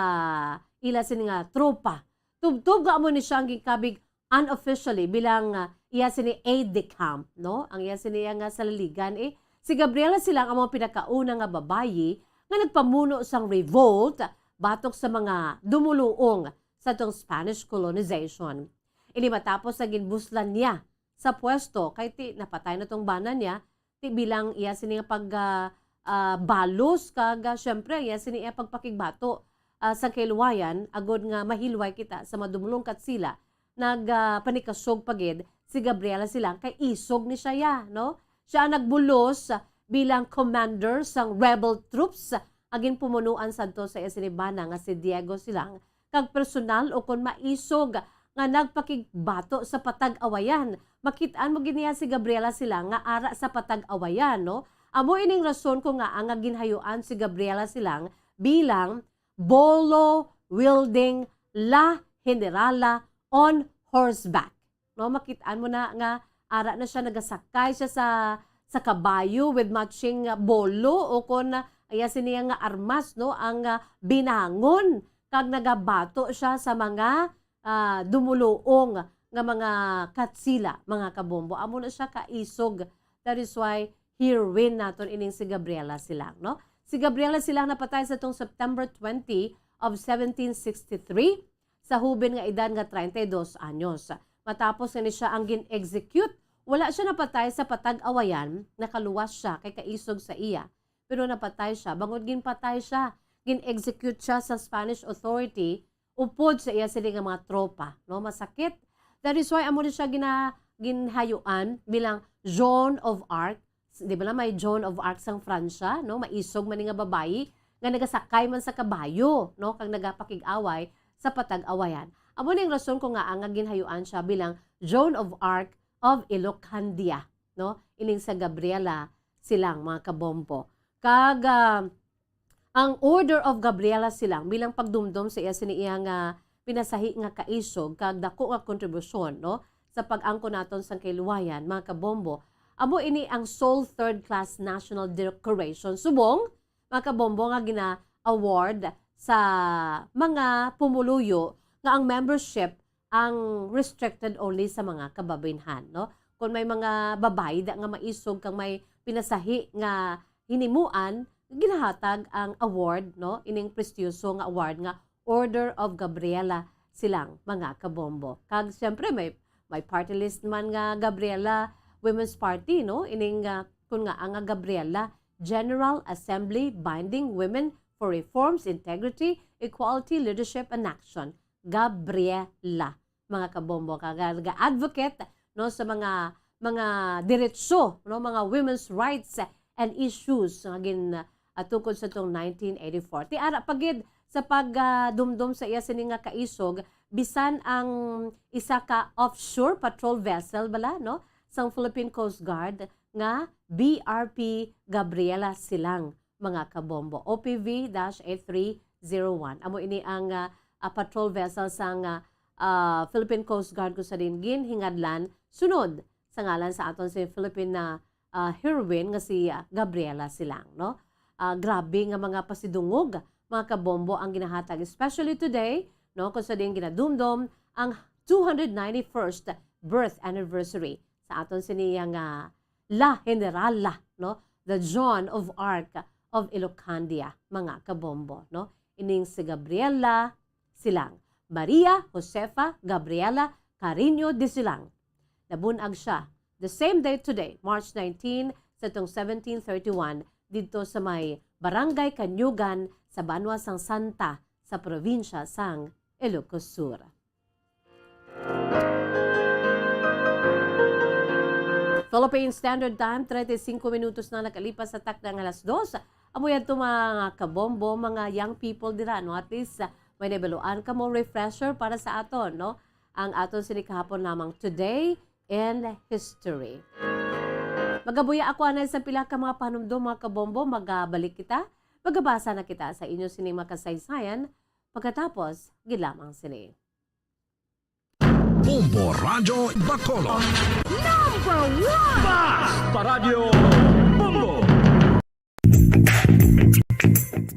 ila sini nga tropa. Tubtob nga amo ni siya ang ginkabig unofficially bilang, ah, iya sini aide de camp, no? Ang iya sini nga salaligan, eh. Si Gabriela Silang amo ang pinakauna nga babayi nga nagpamuno sang revolt batok sa mga dumuluong sa tong Spanish colonization. Ini matapos nga ginbuslan niya sa pwesto kay ti napatay na tong bana niya, ti bilang iya sini nga pag, ah, ah, balos kag, ah, syempre, iya sini iya pagpakigbato, ah, sa kailuwayan, agod nga mahilway kita sa madumulong Katsila, nag, ah, panikasog pa gid si Gabriela Silang kay isog ni siya ya, no? Siya ang nagbulos bilang commander sang rebel troops nga ginpumunuan sadto sa iya sini bana nga si Diego Silang, kag personal ukon maisog nga nagpakigbato sa patag-awayan. Makit-an mo gid niya si Gabriela Silang nga ara sa patag-awayan, no? Amo ining rason ko nga ang ginhayuan si Gabriela Silang bilang bolo wielding La Generala on horseback. No, makit-an mo na nga ara na siya, nagasakay siya sa, sa kabayo with matching, ah, bolo o kon, ah, iya sini nga armas, no, ang, ah, binangon, kag nagabato siya sa mga, ah, dumuluong nga mga Katsila, mga kabombo. Amo na siya kaisog. That is why heroine naton ining si Gabriela Silang, no? Si Gabriela Silang napatay sa tong September twenty of seventeen sixty-three, sa huben nga edad nga treinta y dos anyos. Matapos nga ni siya ang gin-execute, wala siya napatay sa patag-awayan, nakaluwas siya kay kaisog sa iya. Pero napatay siya. Bangod ginpatay siya, gin-execute siya sa Spanish authority upod sa iya sini nga mga tropa, no? Masakit. That is why amo ni siya gina-, ginhayuan bilang Joan of Arc. Di ba na may Joan of Arc sang Francia, no? Maisog man ni nga babayi nga nagasakay man sa kabayo, no? Kag nagapakig-away sa patag-awayan. Amo ning rason ko nga ang ginhayuan siya bilang Joan of Arc of Elocandia, no? Ining sa Gabriela Silang, mga kabombo. Kag, ah, ang Order of Gabriela Silang bilang pagdumdom sa iya sini iya nga pinasahi nga kaisog kag dako nga kontribusyon, no, sa pag-angkon naton sang kaliwayan, mga kabombo. Amo ini ang sole third class national decoration subong, mga kabombo, nga gina-award sa mga pumuluyo nga ang membership ang restricted only sa mga kababaynhan, no? Kung may mga babayi da nga maisog kang may pinasahi nga hinimuan, ginahatag ang award, no? Ining prestiyuso nga award nga Order of Gabriela Silang, mga kabombo. Kag siyempre may, may party list man nga Gabriela Women's Party, no? Ining, ah, kun nga ang Gabriela General Assembly Binding Women for Reforms, Integrity, Equality, Leadership, and Action. Gabriela, mga kabombo, kag ga-advocate, no, sa mga, mga diretso, no, mga women's rights and issues nga gin, ah, tukod sa tong nineteen eighty-four. Ti ara pa gid sa pag, ah, dumdom sa iya sini nga kaisog, bisan ang isa ka offshore patrol vessel bala, no, sang Philippine Coast Guard nga B R P Gabriela Silang, mga kabombo. O P V dash eight three zero one. Amo ini ang, ah, ah, patrol vessel sang, ah, ah, Philippine Coast Guard kung sa diin ginhingadlan sunod sa ngalan sa aton si Philippine, ah, ah, heroine nga si, ah, Gabriela Silang, no? Ah, grabe nga mga pasidungog, mga kabombo, ang ginahatag, especially today, no, kung sa diin ginadumdom ang two hundred ninety-first birth anniversary sa aton sini nga La Generala, no? The Joan of Arc of Elocandia, mga kabombo, no? Ining si Gabriela Silang, Maria Josefa Gabriela Cariño de Silang. Nabunag siya the same day today, March nineteen, sa tong seventeen thirty-one, didto sa may Barangay Kanyugan sa banwa sang Santa sa probinsya sang Ilocos Sur. Philippine Standard Time, treinta y cinco minutos na nakalipas sa takna nga alas dos. Amo yadto, mga kabombo, mga young people dira, no? At least, ah, may nabaluan kamo, refresher para sa aton, no? Ang aton sini kahapon lamang, Today in History. Magabuya ako anay sa pila ka mga panumdom, mga kabombo, magabalik kita. Magabasa na kita sa inyo sini mga kasaysayan pagkatapos gid lamang sini. Bombo Radyo Bacolod. Number one! Basta Radyo Bombo!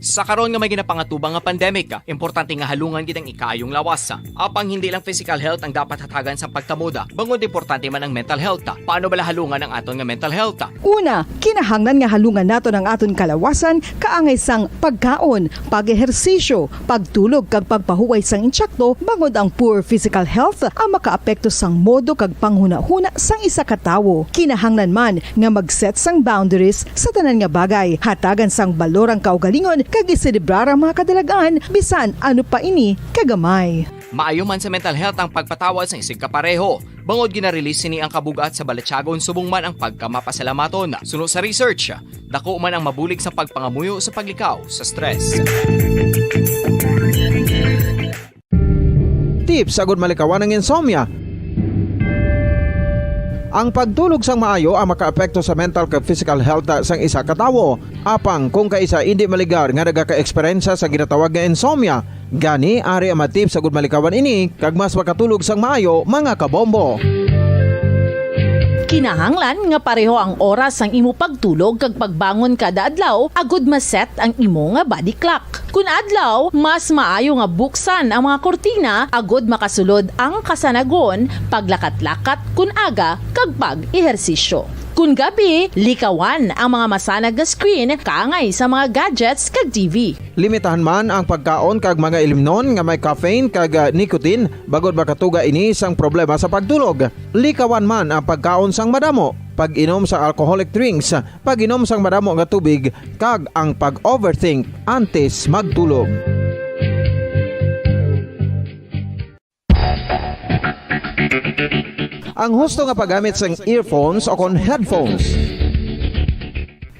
Sa karon nga may ginapangatubang nga pandemic, importante nga halungan gid ang ikaayong lawas. Apang hindi lang physical health ang dapat hatagan sa pagtamod, bangod importante man ang mental health. Paano bala halungan ang aton nga mental health? Una, kinahanglan nga halungan naton ang aton kalawasan kaangay sang pagkaon, pag-ehersisyo, pagtulog kag pagpahuway sang insakto, bangod ang poor physical health ang makaapekto sang modo kag panghunahuna sang isa ka tawo. Kinahanglan man nga mag-set sang boundaries sa tanan nga bagay, hatagan sang balor ang kaugalingon kag iselebrar ang mga kadalagan, bisan ano pa ini kagamay. Maayo man sa mental health ang pagpatawad sang isigkapareho. Bangod gina-release sini ang kabug-at sa balatyagon subong man ang pagkamapasalamaton. Suno sa research, dako man ang mabulig sa pagpangamuyo sa paglikaw sa stress. Tips agud malikawan ang insomnia. Ang pagtulog sang maayo ang makaapekto sa mental kag physical health sang isa ka tawo. Apang kung kaisa indi maligar nga nagaka-eksperyensya sa ginatawag nga insomnia, gani ari ang mga tips agud malikawan ini kag mas makatulog sang maayo, mga kabombo. Kinahanglan nga pareho ang oras sang imo pagtulog kag pagbangon kada adlaw agud ma-set ang imo nga body clock. Kun adlaw, mas maayo nga buksan ang mga kurtina agud makasulod ang kasanagon, paglakat-lakat kun aga, kag pag-ehersisyo. Kun gabi, likawan ang mga masanag nga screen kaangay sa mga gadgets kag T V. Limitahan man ang pagkaon kag mga ilimnon nga may caffeine kag, ah, nicotine, bangod makatuga ini sang problema sa pagtulog. Likawan man ang pagkaon sang madamo, pag-inom sa alcoholic drinks, pag-inom sang madamo nga tubig, kag ang pag-overthink antes magtulog. Ang husto nga paggamit sang earphones o kon headphones.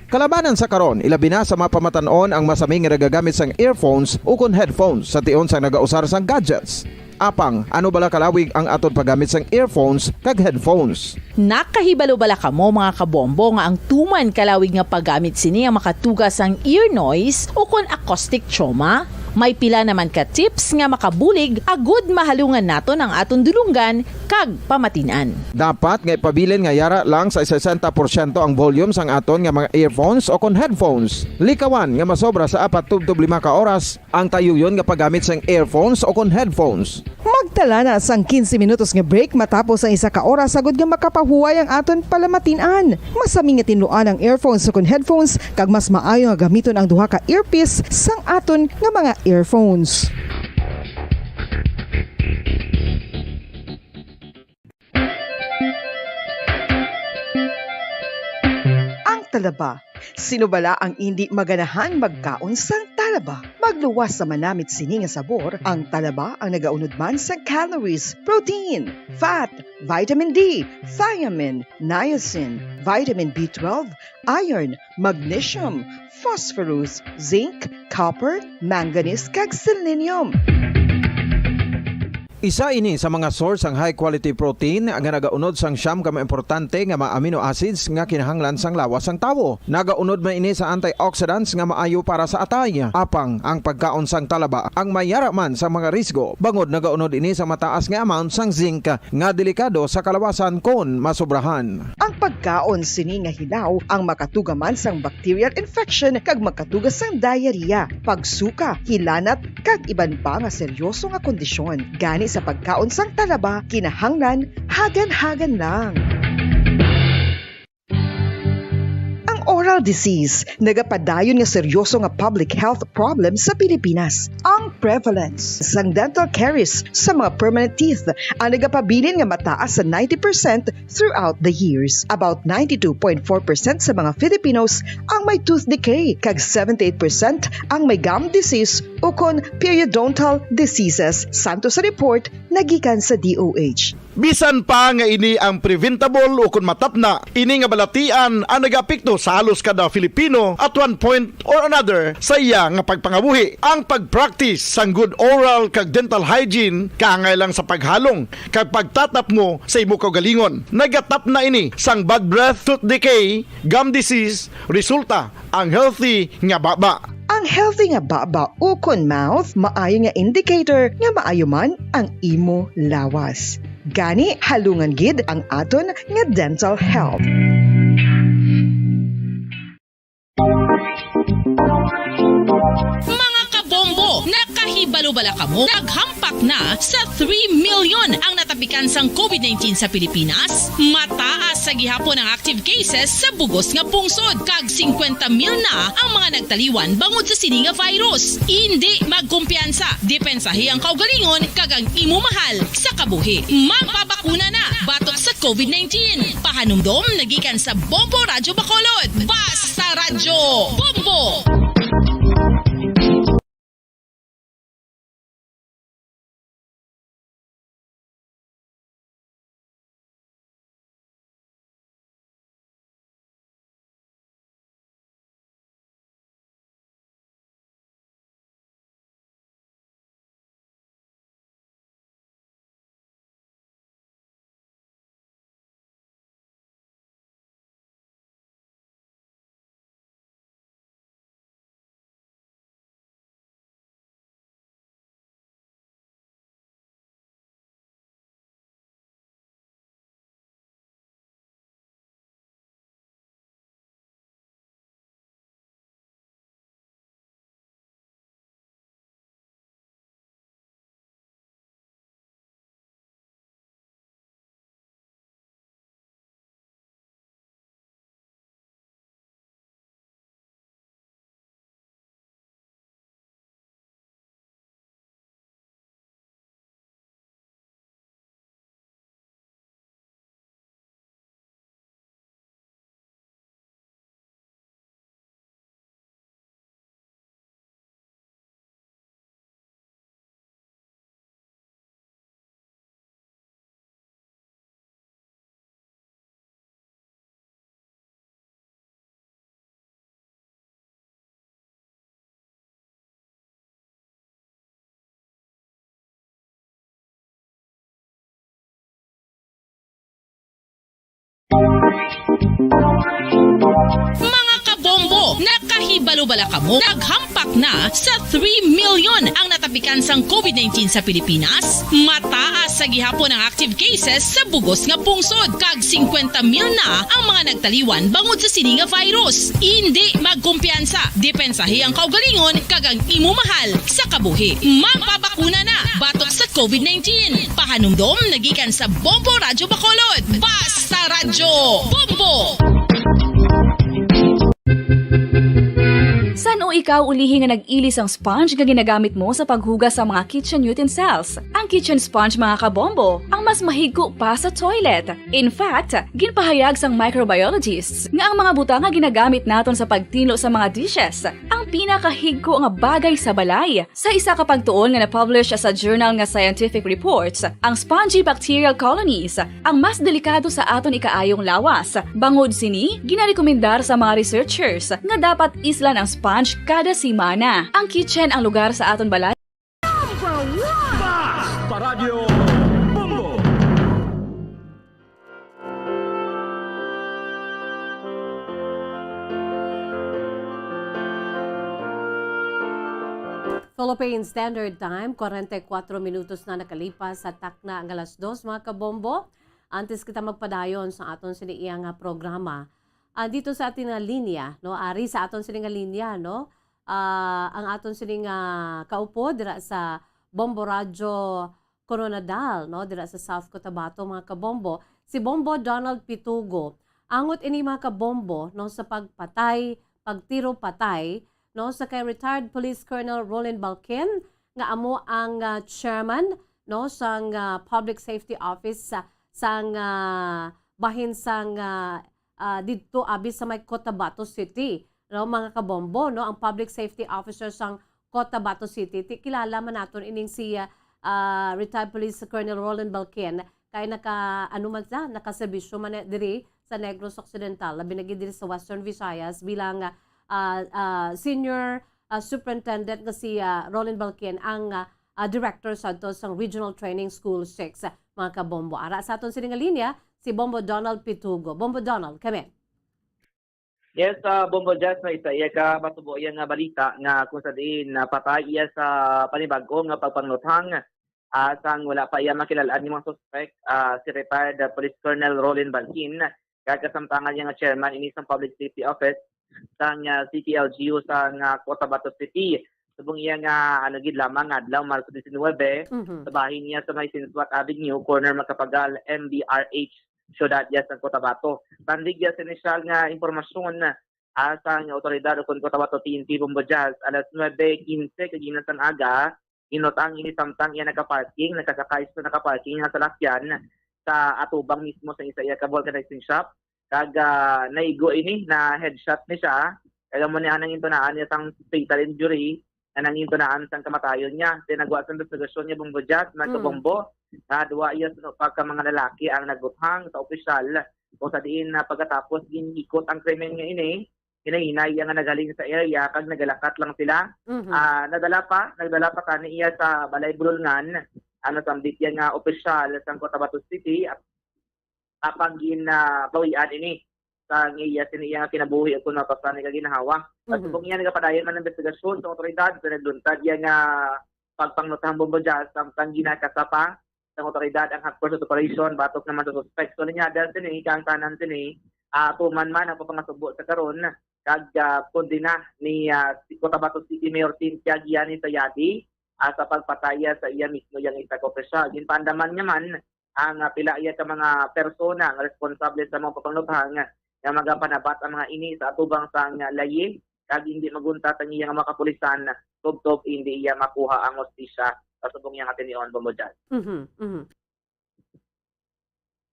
Kalabanan sa karon, ilabi na sa mga pamatan-on ang masami nga nagagamit sang earphones o kon headphones sa tion sang nagausar sang gadgets. Apang, ano bala kalawig ang aton paggamit sang earphones kag headphones? Nakahibalo bala kamo, mga kabombo, nga ang tuman kalawig nga paggamit sini ang makatuga sang ear noise o kon acoustic trauma? May pila naman ka tips nga makabulig agud mahalungan naton ang aton dulonggan kag pamatin-an. Dapat nga ipabilin nga yara lang sa sesenta porsyento ang volume sang aton nga mga earphones o kon headphones. Likawan nga masobra sa apat tubtob lima ka oras ang tayuyon nga paggamit sang earphones o kon headphones. Magtala na sang quince minutos nga break matapos ang isa ka oras agud nga makapahuway ang aton palamatin-an. Masami nga tinluan ang earphones o kon headphones, kag mas maayo nga gamiton ang duha ka earpiece sang aton nga mga earphones. Ang talaba. Sino bala ang indi maganahan magkaon sang talaba? Magluwas sa manamit sini nga sabor, ang talaba ang nagaunod man sang calories, protein, fat, vitamin D, thiamine, niacin, vitamin B twelve, iron, magnesium, phosphorus, zinc, copper, manganese, kag selenium. Isa ini sa mga source sang high quality protein nga nagaunod sang siyam ka mga importante nga mga amino acids nga kinahanglan sang lawas sang tawo. Nagaunod man ini sa antioxidants nga maayo para sa atay. Apang ang pagkaon sang talaba ang may yara man sa mga risgo, bangod nagaunod ini sa mataas nga amount sang zinc nga delikado sa kalawasan kon masobrahan. Ang pagkaon sini nga hilaw ang makatuga man sang bacterial infection kag makatuga sang diarrhea, pagsuka, hilanat, kag iban pa nga seryoso nga kondisyon. Gani sa pagkaon sang talaba, kinahanglan hagan-hagan lang. Ang oral disease nagapadayon nga seryoso nga public health problem sa Pilipinas. Ang prevalence sang dental caries sa mga permanent teeth ang nagapabilin nga mataas sa ninety percent throughout the years. About ninety-two point four percent sa mga Filipinos ang may tooth decay, kag seventy-eight percent ang may gum disease ukon periodontal diseases, santo sa report nagikan sa D O H. Bisan pa nga ini ang preventable ukon matapna, ini nga balatian ang nagaapekto sa halos kada Filipino at one point or another sa iya nga pagpangabuhi. Ang pag-practice sang good oral kag dental hygiene kaangay lang sa paghalong kag pagtatapngo sa imo kaugalingon. Nagatapna ini sang bad breath, tooth decay, gum disease, resulta ang healthy nga baba. Ang healthy nga baba ukon mouth maayo nga indicator nga maayo man ang imo lawas. Gani, halungan gid ang aton nga dental health. Mga kabombo, nakahibalo bala kamo? Naghampak na sa three million ang natapikan sang covid nineteen sa Pilipinas. Mataas sa gihapon ang active cases sa bugos nga pungsod, kag singkwenta mil na ang mga nagtaliwan bangod sa sini nga virus. Indi magkumpiyansa, depensahi ang kaugalingon kag ang imo mahal sa kabuhi. Magpabakuna na batok sa covid nineteen. Pahanumdom nagikan sa Bombo Radyo Bacolod. Basta Radyo Bombo! Mga kabombo, nakahibalo bala kamo? Naghampak na sa three million ang natapikan sang COVID nineteen sa Pilipinas. Mataas sa gihapon ang active cases sa bugos nga pungsod, kag singkwenta mil na ang mga nagtaliwan bangod sa sini nga virus. Indi magkumpiyansa, depensahi ang kaugalingon kag ang imo mahal sa kabuhi. Magpabakuna na batok sa COVID nineteen. Pahanumdom nagikan sa Bombo Radyo Bacolod. Basta Radyo Bombo! San-o ikaw ulihi nga nag-ili sang sponge nga ginagamit mo sa paghugas sa mga kitchen utensils? Ang kitchen sponge, mga kabombo, ang mas mahigko pa sa toilet. In fact, ginpahayag sang microbiologists nga ang mga butang nga ginagamit naton sa pagtinlo sa mga dishes ang pinakahigko nga bagay sa balay. Sa isa ka pagtuon nga na-publish sa journal nga Scientific Reports, ang spongy bacterial colonies ang mas delikado sa aton ikaayong lawas. Bangod sini, ginarekomendar sa mga researchers nga dapat islan ang sponge kada semana. Ang kitchen ang lugar sa aton balay. Basta Radyo Bombo! Philippine Standard Time, kwarenta y kuatro minutos na nakalipas sa takna nga alas dos, mga kabombo. Antes kita magpadayon sa aton sini iya nga programa, ah, dito sa ating nga linya, no? Ari sa aton sini nga linya, no? Ah, ang aton sini nga kaupo dira sa Bombo Radyo Coronadal, no, dira sa South Cotabato, mga kabombo, si Bombo Donald Pitugo. Angot ini, mga kabombo, no, sa pagpatay, pagtiro patay, no, sa kay retired Police Colonel Roland Balkin, nga amo ang, ah, chairman, no, sang, ah, Public Safety Office sa, sang, ah, bahin sang, ah, ah, didto abi sa may Cotabato City, no, mga kabombo, no, ang Public Safety Officer sang Cotabato City. Ti-, kilala man naton ining si, ah, ah, retired Police Colonel Roland Balkin, kay naka, ano man siya, nakaserbisyo man na diri sa Negros Occidental, labi na gid diri sa Western Visayas bilang, ah, ah, Senior, ah, Superintendent nga si, ah, Roland Balkin ang, ah, ah, Director sadto sang Regional Training School six, mga kabombo. Ara sa aton sini nga linya, si Bombo Donald Pitugo. Bombo Donald, kami. Yes, ah, Bombo Jazz, may isa iya ka matubo iya nga balita nga kung sa diin napatay iya sa panibag-o nga pagpangluthang, ah, sang wala pa iya makilal-an nga mga suspek, ah, si retired, ah, Police Colonel Roland Balkin, kag kasamtangan niya nga chairman ini sang Public Safety Office sang, ah, C P L G U sang, ah, Cotabato City. Subong iya nga, ano gid lamang, nga adlaw, Marso diecinuebe, Mhm. sa bahin niya sa may Sinsuat Avenue, corner Macapagal, M D R H, siyudad iya sang Cotabato. Tandog iya sa inisyal nga impormasyon, ah, sang awtoridad ukon Cotabato T N P, Bombo Jazz, alas nuebe quince kagina sang aga, ginluthang ini samtang iya nakaparking, nakasakay sa nakaparking nga salakyan sa atubang mismo sa isa iya ka vulcanizing shop. Kag, ah, naigo ini, na headshot ni siya. Kag amo ni ang intunaan niya sang fatal injury nga nangintunaan sang kamatayon niya. Tinagwa sa investigasyon niya, Bombo Jazz, mga Mm. kabombo, na duwa iya suno pa ka mga lalaki ang nagbuthang sa opisyal, kung sa diin na pagkatapos ginhikot ang krimen nga ini, hinay-hinay iya nga naghalin sa area kag nagalakat lang sila. Mhm. Ah, nadala pa, nagdala pa tani iya sa balay bulolngan ang nasambit iya nga opisyal sang Cotabato City, ap-, apang gin, ah, bawian ini sa iya, sini iya nga kinabuhi ukon mapasan ni kaginhawa. Mhm. Subong iya, nagapadayon man ang investigasyon sa otoridad sa nagluntad iya nga pagpangluthang, Bombo Jazz, samtang ginakasapa sang otoridad ang hot pursuit operation batok naman sa suspek. So, linyada sini, kaangtanan sini, ah, tuman man ang pagpangasubo sa karon, kag, ah, kondena ni, ah, si Cotabato City Mayor Cynthia Giani Sayadi, ah, sa pagpataya sa iya mismo yang isa ka opisyal. Ginpaandaman niya man ang, ah, pila iya ka mga persona nga responsable sa mga pagpangluthang nga magapanabat ang mga ini sa atubang sang, ah, layi, kag hindi maguntat ang iya nga mga kapulisan, tubtob hindi iya makuha ang hustisya sa subong iya nga tinion, Bombo Jazz. Mhm, mhm.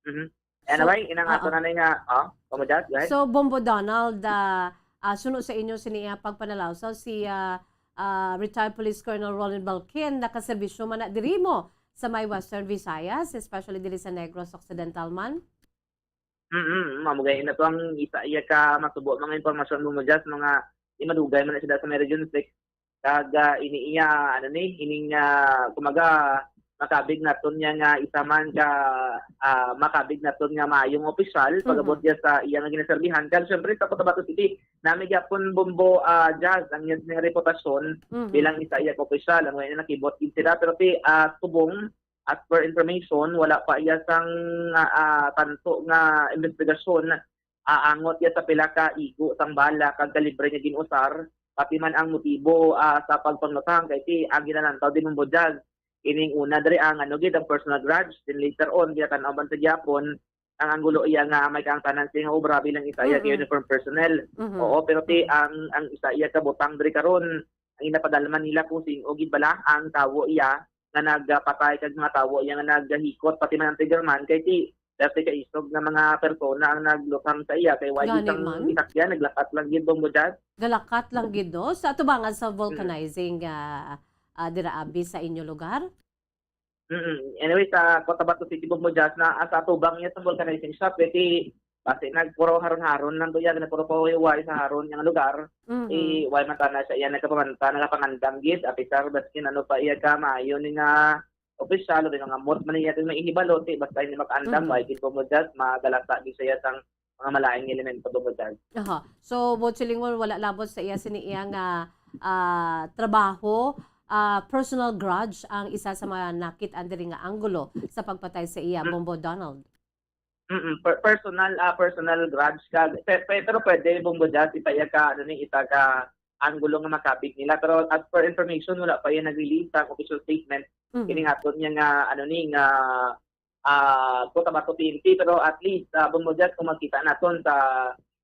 Mhm. So, Anyway, inang oo. Ato na nga, oh, Bombo Jazz, go ahead. So, Bombo Donald, ah, ah, suno sa inyo sini, ah, pagpanalawsaw, si, ah, ah, retired Police Colonel Roland Balkin, nakaserbisyo man na diri mo sa may Western Visayas, especially diri sa Negros Occidental man? Mm, mm, mao gani na to ang isa iya ka matubo mga impormasyon, Bombo Jazz, mga di madugay man na sila sa may Region six. Kag, ah, ini iya, ano ni, ining, ah, kumaga, makabig naton niya nga isa man ka, ah, makabig naton nga maayong opisyal, Mhm. pag-abot niya sa iya nga ginaserbihan. Kag syempre, sa Cotabato City, nami gyapon, Bombo, ah, Jazz, ang iya nga reputasyon Mhm. bilang isa iya ka opisyal. Ang wala niya nakibot gid sila. Pero ti, ah, subong, as per information, wala pa iya sang, ah, ah, tanto nga investigasyon, ah, angot iya sa pila ka igo sang bala kag kalibre nga gin-usar, pati man ang motibo, ah, sa pagpanglutang. Kay ti, ang ginalantaw din, Bombo Jazz, ining una diri ang, ano gid, ang personal grudge. Then later on, ginatan-aw man sa gyapon ang anggulo iya nga may kaangtanan siya nga obra bilang isa iya ka Mm-mm. uniform personnel. Mhm. Oo, pero ti Mm. ang, ang isa iya ka butang diri karon, ang ginapadalman nila kung sin-o gid bala ang tawo iya nga nagapatay kag mga tawo iya nga nagahikot, pati man ang trigger man, kay ti dati ka isog nga mga persona ang naglutang sa iya, kay wala Gani sang man. gisakyan, naglakat lang gid, Bombo Jazz. Galakat lang gid, no? Sa atubangan sa Mm. vulcanizing, ah, ah, dira abi sa inyo lugar? Mm. Anyway, sa Cotabato City, Bombo Jazz, na, ah, sa atubang niya sa vulcanizing shop, eh, ti, basi nagpuro haron-haron lang to yan, nagpuro pahuway sa haron nga lugar. Mhm. Eh, wala man tana siya, yan, nagkapamanta, nagkapangandam gid, apisar, baskin ano pa iya ka, maayo ni nga opisyal, o di nga mot man iya, may ihibalo, ti, basta hindi makaandam, Mhm. wala gid, Bombo Jazz, magalasa gid siya sang mga malain nga elemento, Bombo Jazz. Aha. So, buot silingon, wala labot sa iya sini iya nga, ah, trabaho, ah, personal grudge ang isa sa mga nakit-an diri nga anggulo sa pagpatay sa iya, Mm. Bombo Donald. Mm-mm. Per-, personal, ah, personal grudge ka. Pe-, pe-, pero pwede, Bombo Jazz, ipaiya ka, ano ni, isa ka anggulo nga makabig nila. Pero as per information, wala pa yan nag-release sa official statement. Mhm. Kining aton niya nga, ano ni, nga, ah, Cotabato P N P. Pero at least, ah, Bombo Jazz, kung makita naton sa,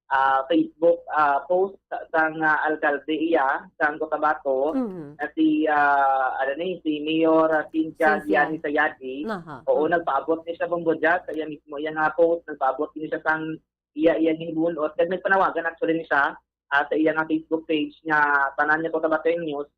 ah, Facebook, ah, post sa, sang, ah, alkalde iya, sang Cotabato, Mhm. na si, ah, ano ni, si Mayor, ah, Cynthia Cynthia. Giani Sayadi. Aha. Oo, Mhm. nagpaabot ni siya, Bombo Jazz, sa iya mismo, iya nga post, nagpaabot ni siya sang iya, iya nga hibunot. Kag nagpanawagan actually ni siya, ah, sa iya nga Facebook page nga tanan nga Cotabateños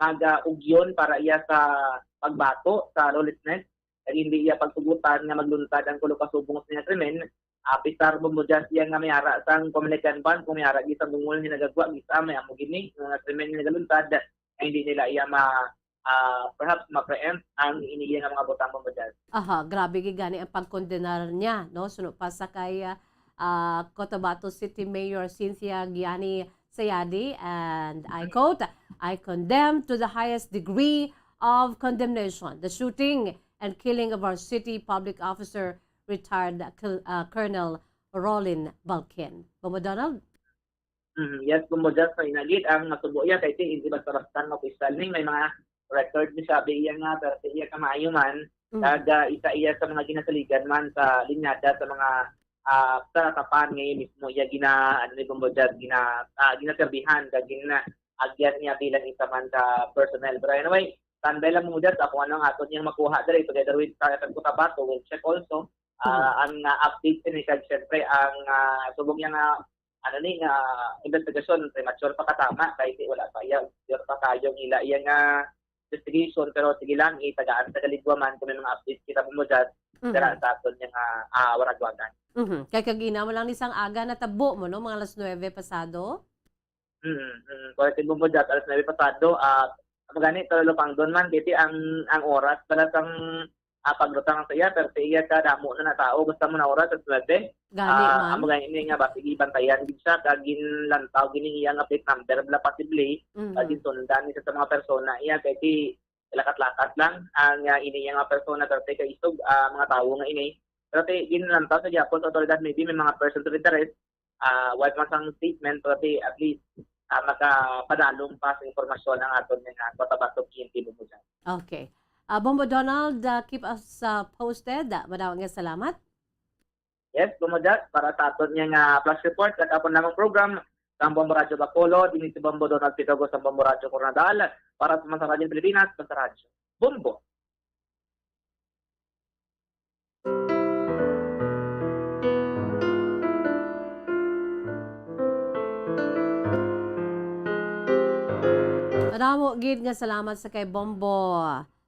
mag, ah, ugyon para iya sa pagbato sa lawlessness, kag hindi iya pagtugutan nga magluntad ang tulo ka subong sa nga krimen, apisar, Bombo Jazz, iya nga may ara sang Community Fund, kung may ara gid sa bungol nga nagagwa, gisa may amo gini nga krimen nga nagaluntad, nga hindi nila iya ma-, ah, perhaps ma-preempt ang ini iya nga mga butang, Bombo Jazz. Aha, grabe gid gani ang pagkondenar niya, no? Suno pa sa kay, ah, ah, Cotabato City Mayor Cynthia Giani Sayadi, and I quote, "I condemn to the highest degree of condemnation the shooting and killing of our city public officer, retired Col-, uh, Colonel Rollin Balkin." Bombo Donald? Mm, yes, Bombo Jazz, sa inagid ang matubo iya kay ti hindi basta-basta nga opisyal ni, may mga record ni siya, di iya nga, pero di iya kamaayo man, Mm. kag, ah, isa iya sa mga ginasaligan man sa linyada sa mga, ah, karatapan nga iya mismo iya gina-, ano ni, Bombo Jazz, gina-, ah, ginaserbihan, kag gina-, agyan niya bilang isa man ka personnel. Pero anyway, standby lang, Bombo Jazz, kung ano ang aton niyang makuha diri together with sa F M Cotabato, we'll check also, ah, Mhm. ang, ah, update ini, kag syempre ang, ah, subong niya nga, ano ni, nga investigasyon, premature pa katama, kay di, wala pa iya, wala pa kayo ang ila iya nga investigation, pero sige lang, itagaan sa kaligwa man kung may mga update kita, Bombo Jazz, Mhm. dira sa aton nga, ah, waragwagan. Mhm. Kay kagina mo lang ni sang aga natabo mo, no? Mga alas nuebe pasado? Mm, mm. Correct, Bombo Jazz, alas nuebe pasado, ah, amo gani, pero lupangdon man, kay ti ang, ang oras pala sang, ah, paglutang sa iya, pero sa iya ka damo na natao, basta mo na oras, alas nuebe. Gani Ah, man. amo gani ini nga, basig gibantayan gid siya, kag ginlantaw gini iya nga plate number, bala, possibly, Mhm. kag ginsundan ni siya sa mga persona iya, kay ti lakat-lakat lang ang, ah, ini iya nga persona, pero ti kaisog, ah, mga tawo nga ini. Pero ti ginlantaw sa gyapon sa otoridad, maybe may mga persons of interest, ah, wala man sang statement, pero ti at least, ah, makapadalom pa sa impormasyon ang aton nga Cotabato P N P, Bombo Jazz. Okay. Ah, Bombo Donald, ah, keep us, ah, posted. Ah, madamo nga salamat. Yes, Bombo Jazz, para sa aton nga, ah, flash report, sa kapon namang program, sa Bombo Radyo Bacolod, dinhi si Bombo Donald Pitogo sa Bombo Radyo Coronadal, para sa Mansang Radyo Pilipinas, Mansang Radyo. Bombo! Madamo gid nga salamat sa kay Bombo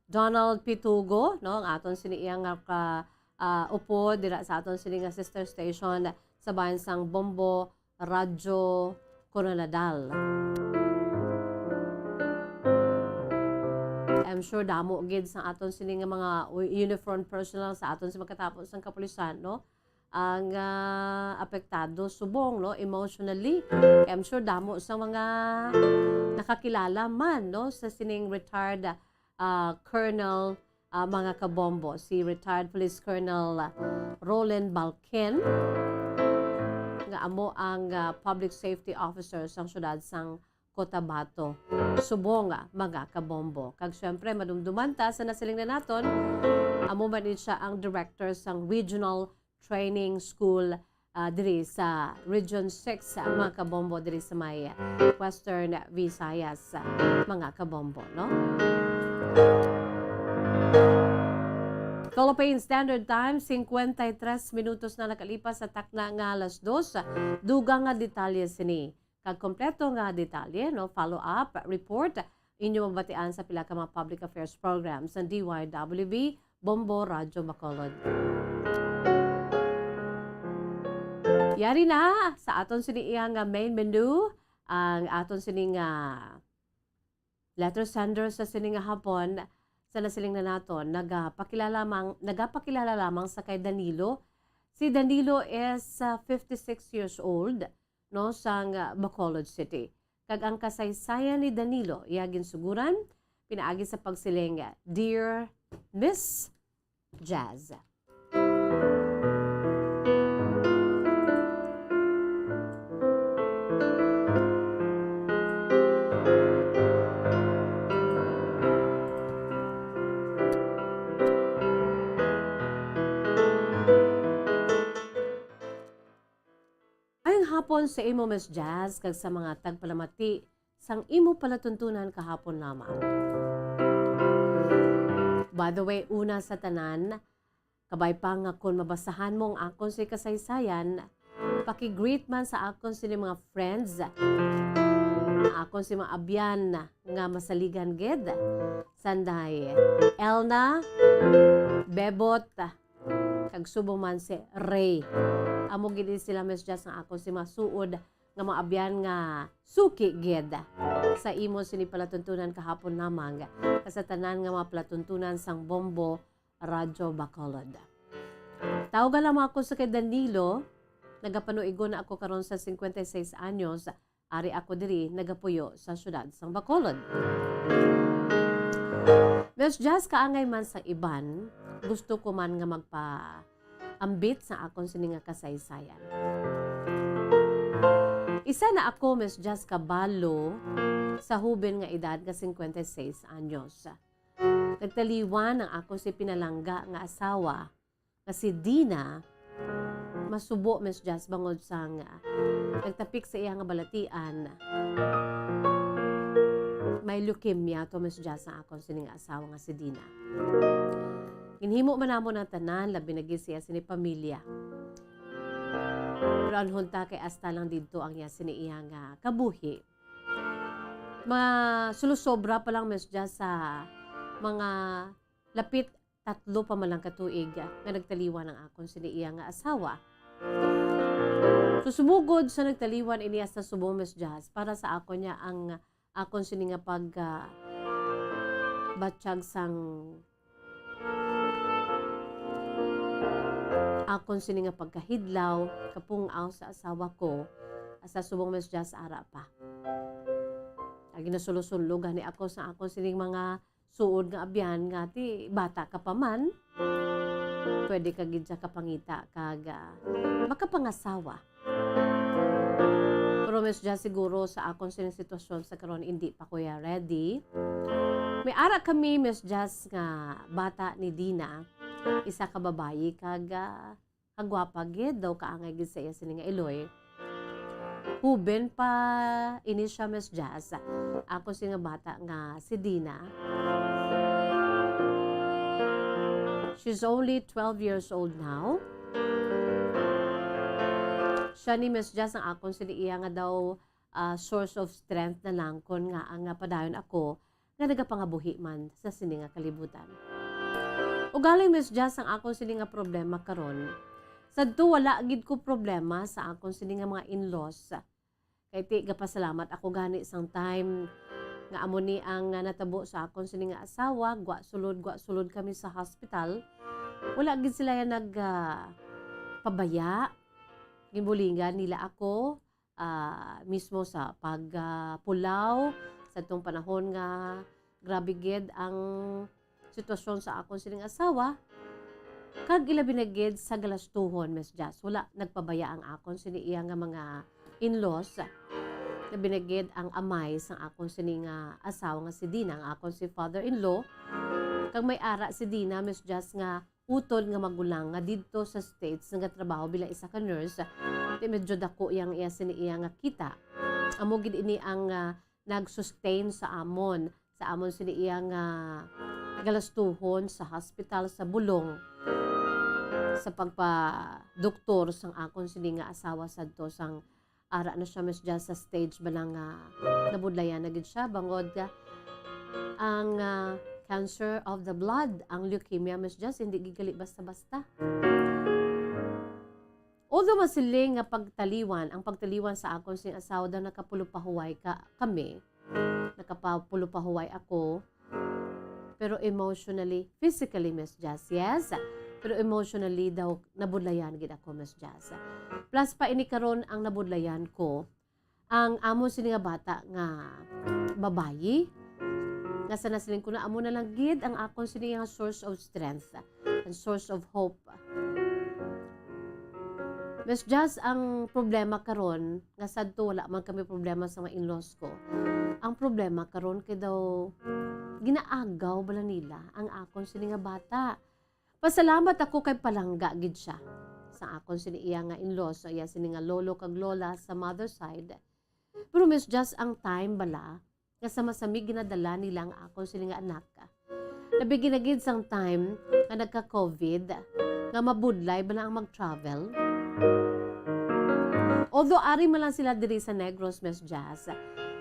Donald Pitugo, no, ang aton sini iya nga ka, ah, upod dira sa aton sini nga sister station sa bayan sang Bombo, Radyo Coronadal. I'm sure damo gid sa aton sini nga mga u-, uniformed personnel sa aton sa magkatapos sang kapulisan, no? Ang, ah, apektado subong, no, emotionally. Kay I'm sure damo sa mga nakakilala man, no, sa sining retired, ah, colonel, ah, mga kabombo, si retired Police Colonel, ah, Roland Balkin, nga amo ang, ah, public safety officer sang siyudad sang Cotabato, subong, ah, mga kabombo. Kag syempre, madumduman ta sa nasiling na naton, amo man ni siya ang director sang Regional Training School, ah, diri sa Region six, ah, mga kabombo, diri sa may Western Visayas, ah, mga kabombo, no? Philippine Standard Time, cincuenta y tres minutos na nakalipas sa takna nga alas dos. Dugang nga detalye sini. Kag kompleto nga detalye, no, follow-up report, inyo mabatian sa pila ka mga public affairs programs sa D Y W B, Bombo Radyo Bacolod. Yari na sa aton sini iya nga main menu, ang aton sini nga letter sender sa sini nga hapon, sa nasiling na naton, nagapakilala lamang, nagapakilala lamang sa kay Danilo. Si Danilo is, ah, fifty-six years old, no, sang, ah, Bacolod City. Kag ang kasaysayan ni Danilo, iya ginsuguran pinaagi sa pagsiling, "Dear Miss Jazz." Maayong hapon sa imo, Miss Jazz, kag sa mga tagpalamati sang imo palatuntunan kahapon lamang. By the way, una sa tanan, kabay pa nga kon mabasahan mo ang akon si kasaysayan, paki-greet man sa akon sini mga friends, akon si mga abyan nga masaligan gid, sanday Elna, Bebot, kag subong man si Ray. Amo gid sila, Miss Jazz, nga akon si masuod nga mga abyan nga suki gid sa imo sini palatuntunan kahapon lamang, kag sa tanan nga mga palatuntunan sang Bombo Radyo Bacolod. Tawga lamang ako sa kay Danilo. Nagapanuigon na ako karon sa cincuenta y seis anyos. Ari ako diri nagapuyo sa siyudad sang Bacolod. Miss Jazz, kaangay man sa iban, gusto ko man nga magpaambit sa akon sini nga kasaysayan. Isa na ako, Miss Jazz, kabalo sa huben nga edad nga cincuenta y seis anyos. Nagtaliwan ang akon si pinalangga nga asawa nga si Dina, masubo, Miss Jazz, bangod sang, ah, nagtapik sa iya nga balatian. May leukemia to, Miss Jazz, ang akon sini nga asawa nga si Dina. Ginhimo man namon ang tanan, labi na gid siya sini pamilya. Pero anhon ta kay hasta lang didto ang iya sini iya nga kabuhi. Masulosobra pa lang, Miss Jazz, sa mga lapit tatlo pa man lang ka tuig, ah, nga nagtaliwan ang akon sini iya nga asawa. So, sumugod sa nagtaliwan ini hasta subong, Miss Jazz, para sa akon niya ang akon sini nga pag, ah, batyag sang akon sini nga pagkahidlaw, kapung-aw sa asawa ko, hasta subong, Miss Jazz, ara pa. Ang ginasulo-sulo gani ako sa akon sining mga suod nga abyan nga ti bata ka pa man, pwede ka gid siya kapangita kag, ah, makapangasawa. Pero, Miss Jazz, siguro sa akon sining sitwasyon sa karon, indi pa ko ya ready. May ara kami, Miss Jazz, nga bata ni Dina, isa ka babayi kag, ah, kagwapa gid daw, kaangay gid sa iya sini nga iloy. Huben pa ini siya, Miss Jazz. Ako sini nga bata nga si Dina. She's only twelve years old now. Siya ni, Miss Jazz, ang akon sini iya nga daw, ah, source of strength na lang kon ngaa nga padayon ako nga nagapangabuhi man sa sini nga kalibutan. Ugaling, Miss Jazz, ang akon sini nga problema karon. Sadto wala gid ko problema sa akon sini nga mga in-laws. Kay ti gapasalamat ako gani sang time nga amo ni ang, ah, natabo sa akon sini nga asawa, gwa sulod, gwa sulod kami sa hospital. Wala gid sila nag, ah, pabaya. Ginbulingan nila ako, ah, mismo sa pag, ah, pulaw sa tong panahon nga grabe gid ang sitwasyon sa akon sining asawa, kag ilabi na gid sa galastuhon, Miss Jazz. Wala nagpabaya ang akon sini iya nga mga in-laws. Labi na gid ang amay sang akon sini nga asawa nga si Dina, ang akon si father-in-law. Kag may ara si Dina, Miss Jazz, nga utod nga magulang nga didto sa States nagatrabaho bilang isa ka nurse, di medyo dako yang iya sini iya nga kita. Amo gid ini ang, ah, nag-sustain sa amon, sa amon sini iya nga galastuhon sa hospital sa Bulong, sa pagpadoktor sang akon sini nga asawa sadto sang ara na siya, Miss Jazz, sa stage ba lang nga nabudlayan na gid siya, bangod nga ang, ah, cancer of the blood, ang leukemia, Miss Jazz, hindi gid gali basta-basta. Although masiling nga pagtaliwan, ang pagtaliwan sa akon sing asawa daw nakapulopahuway ka, kami, nakapapulopahuway ako, pero emotionally, physically, Miss Jazz, yes. Pero emotionally daw, nabudlayan gid ako, Miss Jazz. Plus pa ini karon ang nabudlayan ko, ang amo sini nga bata nga babayi, nga sa nasiling ko na amo na lang gid ang akon sini nga source of strength and source of hope. Miss Jazz, ang problema karon, nga sadto wala man kami problema sa mga in-laws ko. Ang problema karon kay daw ginaagaw bala nila ang akon sini nga bata. Pasalamat ako kay palangga gid siya sa akon sini iya nga in-laws, so iya sini nga lolo kag lola sa mother side. Pero Miss Jazz, ang time bala nga sa masami ginadala nila ang akon sini nga anak. Labi gid na gid sang time nga nagka-covid, nga mabudlay bala ang mag-travel. Although ari man lang sila diri sa Negros, Miss Jazz,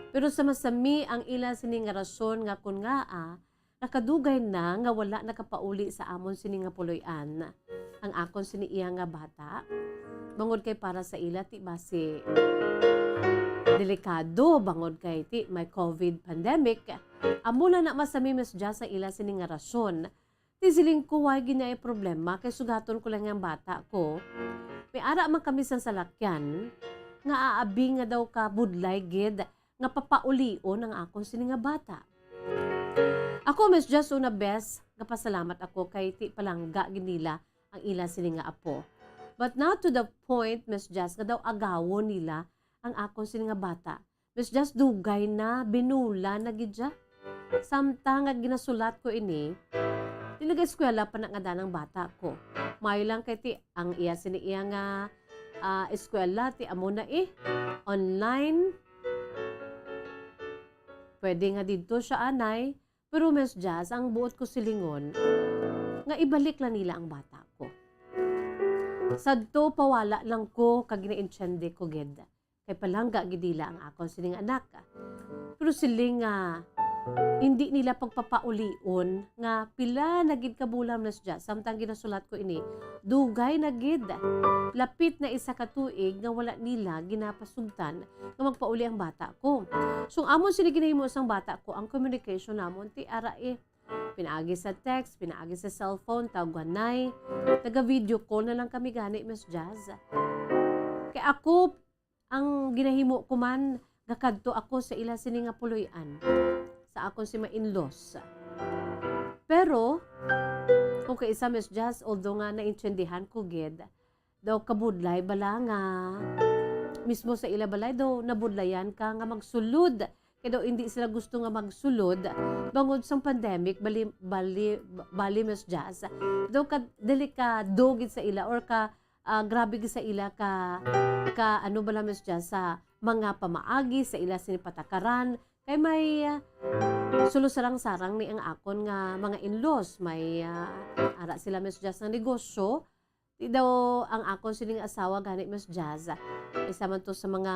pero sa masami ang ila sini nga rason nga kun ngaa nakadugay na nga wala nakapauli sa amon sini nga puloy-an ang akon sini iya nga bata. Bangod kay para sa ila ti basi delikado, bangod kay ti may covid pandemic. Amo na na masami, Miss Jazz, ang ila sini nga rason. Ti siling ko, "Wala gid na problema, kay sugaton ko lang ang bata ko." May ara man kami sang salakyan nga aabi nga daw kabudlay gid nga papaulion ang akon sini nga bata. Ako, Miss Jazz, una bes, gapasalamat ako kay ti palangga gid nila ang ila sini nga apo. But not to the point, Miss Jazz, nga daw agawon nila ang akon sini nga bata. Miss Jazz, dugay na, binula na gid siya. Samtang nga ginasulat ko ini, di nag-eskwela pa na nga danang bata ko. Maayo lang kay ti ang iya sini iya nga, ah, eskwela, ti amo na, eh, online. Pwede nga didto siya anay, pero Miss Jazz, ang buot ko silingon, nga ibalik lang nila ang bata ko. Sadto pawala lang ko kag ginaintiende ko gid. Kay palangga gid nila ang akon sining anak. Pero siling nga hindi nila pagpapaulion nga pila na gid ka bulan, Miss Jazz, samtang ginasulat ko ini, dugay na gid. Lapit na isa ka tuig nga wala nila ginapasugtan nga magpauli ang bata ko. So, ang amon sini ginahimo sang bata ko, ang communication namon ti ara, eh, pinaagi sa text, pinaagi sa cellphone, tawganay. Naga-video call na lang kami gani, Miss Jazz. Kay ako, ang ginahimo ko man, gakadto ako sa ila sini nga puloy-an, sa akon si ma-in-laws. Pero, kung kaisa, Miss Jazz, although nga naintindihan ko gid, daw kabudlay bala nga mismo sa ila balay daw nabudlayan ka nga magsulod. Kay daw hindi sila gusto nga magsulod bangod sang pandemic, bali, bali, bali, Miss Jazz. Daw ka delikado gid sa ila or ka, ah, grabe gid sa ila ka, ka ano bala, Miss Jazz, sa mga pamaagi sa ila sini patakaran. Kay may, ah, sulo sarang-sarang ni ang akon nga mga in-laws. May, ah, ara sila, Miss Jazz, nga negosyo. Di daw ang akon sining asawa gani, Miss Jazz, isa man to sa mga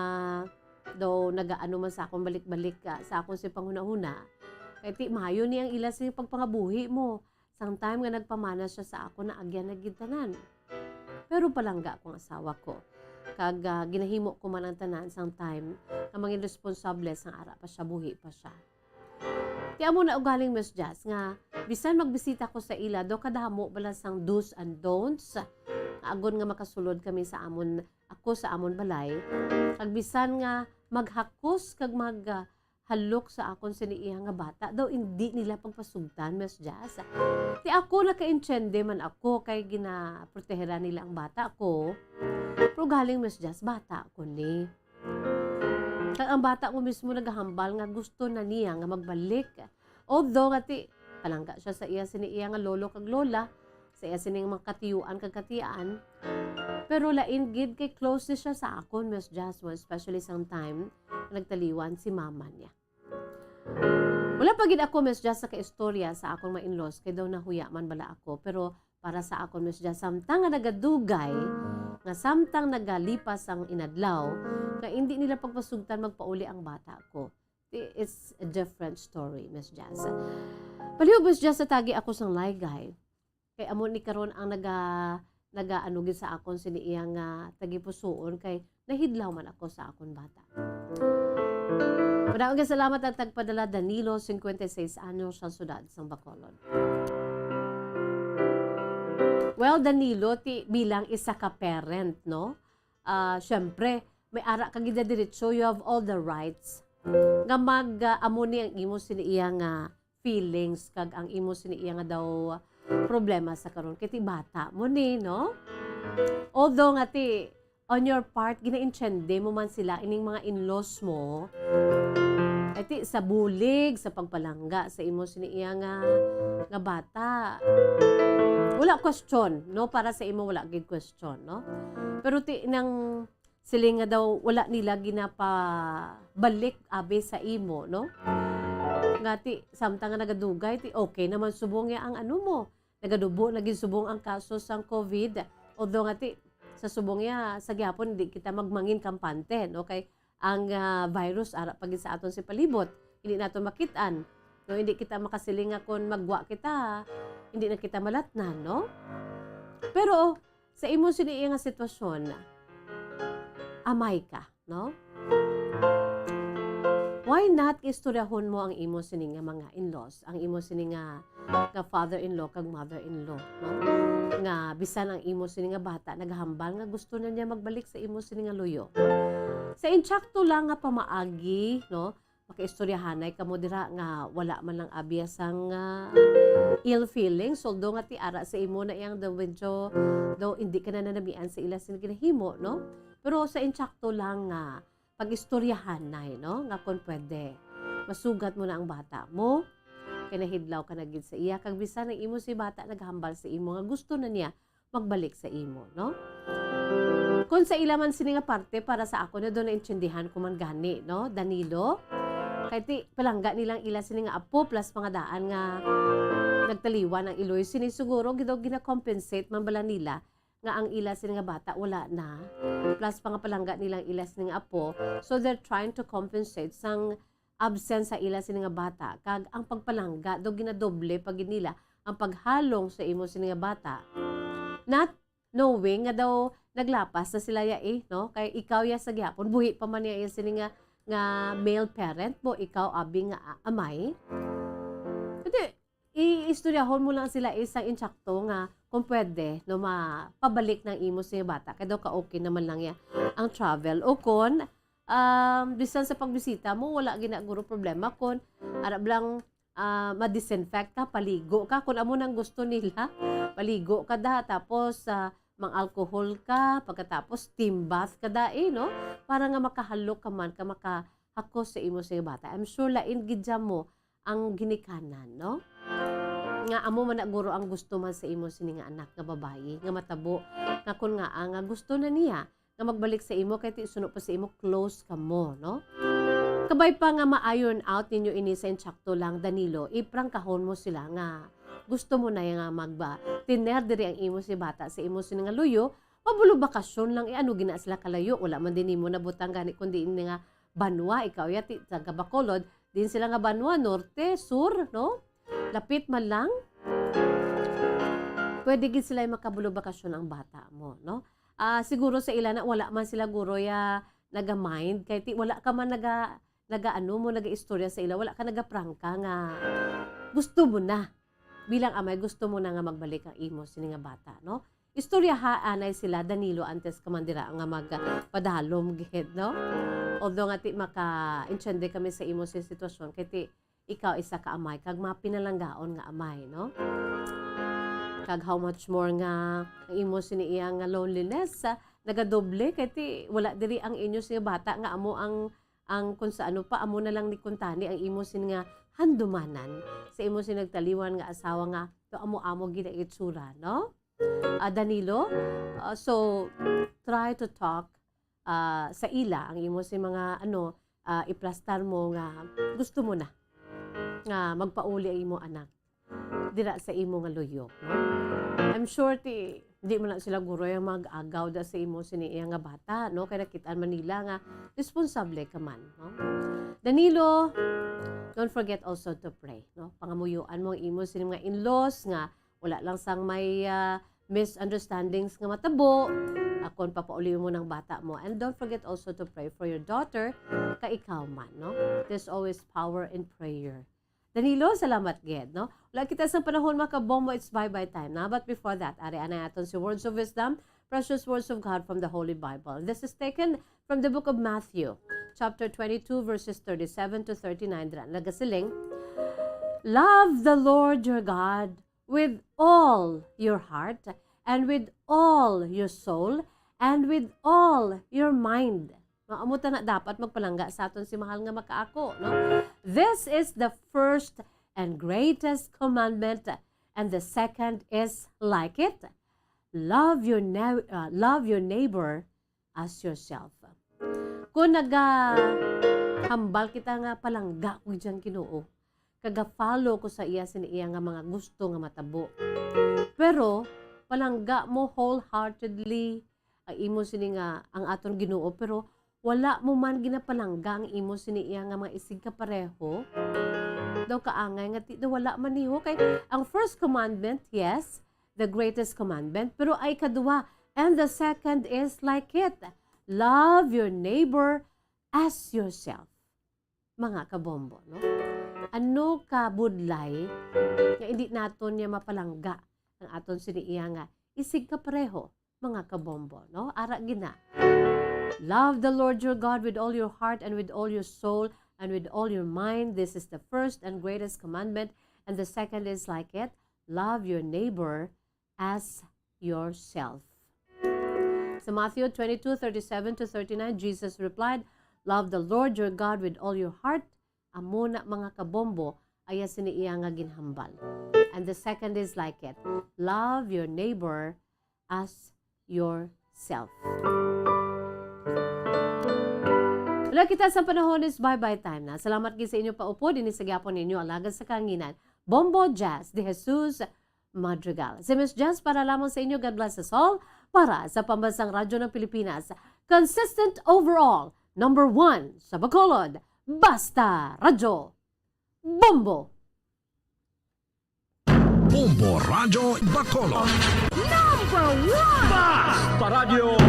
daw nagaano man sa akon balik-balik, ah, sa akon si panghunahuna. Kay ti maayo ni ang ila sing pagpangabuhi mo. Sang time nga nagpamana siya sa akon, naagyan na gid tanan. Pero palangga ko ang asawa ko. Kag, ah, ginahimo ko man ang tanan sang time nga mangin responsable sang ara pa siya, buhi pa siya. Ti amo na ugaling, Miss Jazz, nga bisan magbisita ko sa ila, daw kadamo bala sang do's and don'ts, nga agod nga makasulod kami sa amon, ako sa amon balay, kag bisan nga maghakos kag mag, ah, halok sa akon sini iya nga bata, daw indi nila pagpasugtan, Miss Jazz. Ti ako, nakaintiende man ako kay ginaproteheran nila ang bata ko. Pero galing, Miss Jazz, bata ko ni. Kag ang bata ko mismo nagahambal nga gusto na niya nga magbalik. Although nga ti, palangga siya sa iya sini iya nga lolo kag lola, sa iya sining mga katiyuan kag katiyaan, pero lain gid kay close ni siya sa akon, Miss Jazz, especially sang time nga nagtaliwan si mama niya. Wala pa gid ako, Miss Jazz, sa kaistorya sa akong mga in-laws, kay daw nahuya man bala ako. Pero para sa akon, Miss Jazz, samtang nga nagadugay, nga samtang nagalipas ang inadlaw, nga indi nila pagpasugtan magpauli ang bata ko. It's a different story, Miss Jazz. Palihog, Miss Jazz, sa tagi ako sang laygay. Kay amo ni karon ang naga-, naga-ano gid sa akon sini iya nga tagipusoon, kay nahidlaw man ako sa akon bata. Madaog nga salamat ang tagpadala, Danilo, cincuenta y seis anyos, sa siyudad sang Bacolod. Well, Danilo, ti, bilang isa ka parent, no? Ah, syempre, may ara ka gid na diretso, you have all the rights nga mag, ah, amo ni ang imo sini iya nga feelings kag ang imo sini iya nga daw problema sa karon, kay ti bata mo ni, no? Although nga ti, on your part, ginaintiende mo man sila, ining mga in-laws mo, ay ti sa bulig, sa pagpalangga sa imo sini iya nga, nga bata. Wala question, no? Para sa imo, wala gid question, no? Pero ti nang siling nga daw wala nila ginapabalik abi sa imo, no? Nga ti, samtang nga nagadugay, ti okay naman subong ya ang ano mo. Nagadubo na gid subong ang kaso sang COVID. Although nga ti, sa subong ya, sa gihapon, hindi kita magmangin kampante, no? Kay ang, ah, virus ara pa gid sa aton si palibot. Hindi nato makit-an. No, hindi kita makasiling nga kung magwa kita, hindi na kita malatnan, no? Pero, sa imo sini nga sitwasyon, amay ka, no? Why not istoryahon mo ang imo sini nga mga in-laws, ang imo sini nga, nga father-in-law kag mother-in-law, no? Nga bisan ang imo sini nga bata nagahambal nga gusto na niya magbalik sa imo sini nga luyo. Sa insakto lang nga pamaagi, no? Makaistoryahanay kamo dira nga wala man lang abi sang, ah, ill feelings, although nga ti ara sa imo na iyang daw medyo, daw hindi ka na nanamian sa ila sing ginahimo, no? Pero sa insakto lang nga pag-istoryahanay, no? Nga kon pwede, masugat mo na ang bata mo, kay nahidlaw ka na gid sa iya, kag bisan ang imo si bata naghambal sa imo nga gusto na niya magbalik sa imo, no? Kon sa ila man sini nga parte, para sa ako na doon, naintindihan ko man gani, no, Danilo? Kay ti, palangga nilang ila sini nga apo, plus mga daan nga nagtaliwan ang iloy. Sini siguro gid daw gina-compensate man bala nila nga ang ila sini nga bata wala na. Plus pa nga palangga nilang ila sini nga apo. So they're trying to compensate sang absence sa ila sini nga bata, kag ang pagpalangga daw ginadoble pa gid nila ang paghalong sa imo sini nga bata. Not knowing nga daw naglapas na sila ya, eh, no? Kay ikaw ya sa gihapon, buhi pa man ya, ya sini nga, nga male parent mo, ikaw abi nga a-, amay. Pwede, iistoryahon mo lang sila, eh, sa insakto nga kung pwede, no, mapabalik ng imo sini nga bata. Kay daw ka okay naman lang ya ang travel. O kon, um, bisan sa pagbisita mo, wala gina guro problema kon ara lang, ah, ma-disinfect ka, paligo ka, kung amo nang gusto nila, paligo ka da, tapos, ah, mang-alcohol ka, pagkatapos steam bath ka da, eh, no? Para nga makahalok ka man, ka makahakos sa imo sini nga bata. I'm sure lain gid dyan mo ang ginikanan, no? Nga amo man na guro ang gusto man sa imo sini nga anak nga babayi, nga matabo, nga kun nga, ah, nga gusto na niya nga magbalik sa imo, kay ti suno pa sa imo, close kamo, no? Kabay pa nga ma-iron out ninyo ini sa insakto lang, Danilo, iprangkahon mo sila nga gusto mo na nga magba-, tiner diri ang imo si bata sa imo sini nga luyo, mabulo bakasyon lang, eh, ano gina sila kalayo, wala man din nimo nabutang gani kundi ini nga banwa, ikaw ya ti-, taga Bacolod, din sila nga banwa, norte, sur, no? Lapit man lang. Pwede gid sila makabulo bakasyon ang bata mo, no? Ah, siguro sa ila na wala man sila guro ya naga-mind, kay ti-, wala ka man naga-, nagaano mo, nagaistorya sa ila, wala ka nagaprangka nga gusto mo na. Bilang amay, gusto mo na nga magbalik ang imo sini nga bata, no? Istoryaha anay sila, Danilo, antes ka man dira nga magpadalom gid, no? Although nga ti maka-intindi kami sa imo sini sitwasyon, kay ti ikaw isa ka amay kag mapinalanggaon nga amay, no? Kag how much more nga ang imo sini iya nga loneliness, ah, nagadoble kay ti wala diri ang inyo sini bata nga amo ang, ang kung sa ano pa, amo na lang ni kuntani ang imo sini nga handumanan sa imo sini nagtaliwan nga asawa nga to amo-amo gid ang itsura, no? Ah, Danilo, ah, so try to talk ah, sa ila ang imo sini mga, ano, ah, iplastar mo nga gusto mo na nga magpauli ang imo anak dira sa imo nga luyog, no? I'm sure ti di man na sila guro ang mag-agaw da sa imo sini iya nga bata, no? Kay nakit-an man nila nga responsable ka man, no? Danilo, don't forget also to pray, no? Pangamuyoan mo ang imo sini mga in-laws nga wala lang sang may, ah, misunderstandings nga matabo, ah, kon papauli mo ng bata mo. And don't forget also to pray for your daughter, kay ikaw man, no? There's always power in prayer. Danilo, salamat gid, no? Wala kita sa panahon, mga kabombo, it's bye-bye time na. But before that, ari anay aton si Words of Wisdom, precious words of God from the Holy Bible. This is taken from the book of Matthew, chapter twenty-two, verses thirty-seven to thirty-nine. Dira nagasiling, "Love the Lord your God with all your heart, and with all your soul, and with all your mind." No, amo ta na dapat magpalangga sa aton si mahal nga makaako, no? "This is the first and greatest commandment, and the second is like it. Love your ne-, uh, love your neighbor as yourself." Kung nagahambal kita nga palangga ko diyang Ginoo, kaga-follow ko sa iya sini iya nga mga gusto nga matabo. Pero palangga mo wholeheartedly ang imo sini nga ang aton Ginoo, pero wala mo man ginapalangga ang imo sini iya nga mga isig kapareho. Daw kaangay nga ti-, daw wala man niho kay ang first commandment, yes, the greatest commandment, pero ay kadwa, "And the second is like it, love your neighbor as yourself." Mga kabombo, no? Ano ka budlay nga hindi naton niya mapalangga ang aton sini iya nga isig kapareho, mga kabombo, no? Ara gina. "Love the Lord your God with all your heart and with all your soul and with all your mind. This is the first and greatest commandment. And the second is like it. Love your neighbor as yourself." Sa Matthew twenty-two thirty-seven to thirty-nine, Jesus replied, "Love the Lord your God with all your heart." Amo na, mga kabombo, aya sini iya nga ginhambal. And the second is like it. "Love your neighbor as yourself." Wala kita sa panahon is bye-bye time na. Salamat gid sa inyo paupod, ini sa gyapon ninyo alagad sa kanginan, Bombo Jazz de Jesus Madrigal. Si Miss Jazz para lamang sa inyo. God bless us all. Para sa Pambansang Radyo ng Pilipinas, consistent overall, number one sa Bacolod, Basta Radyo, Bombo! Bombo Radyo Bacolod. Number one! Basta Radyo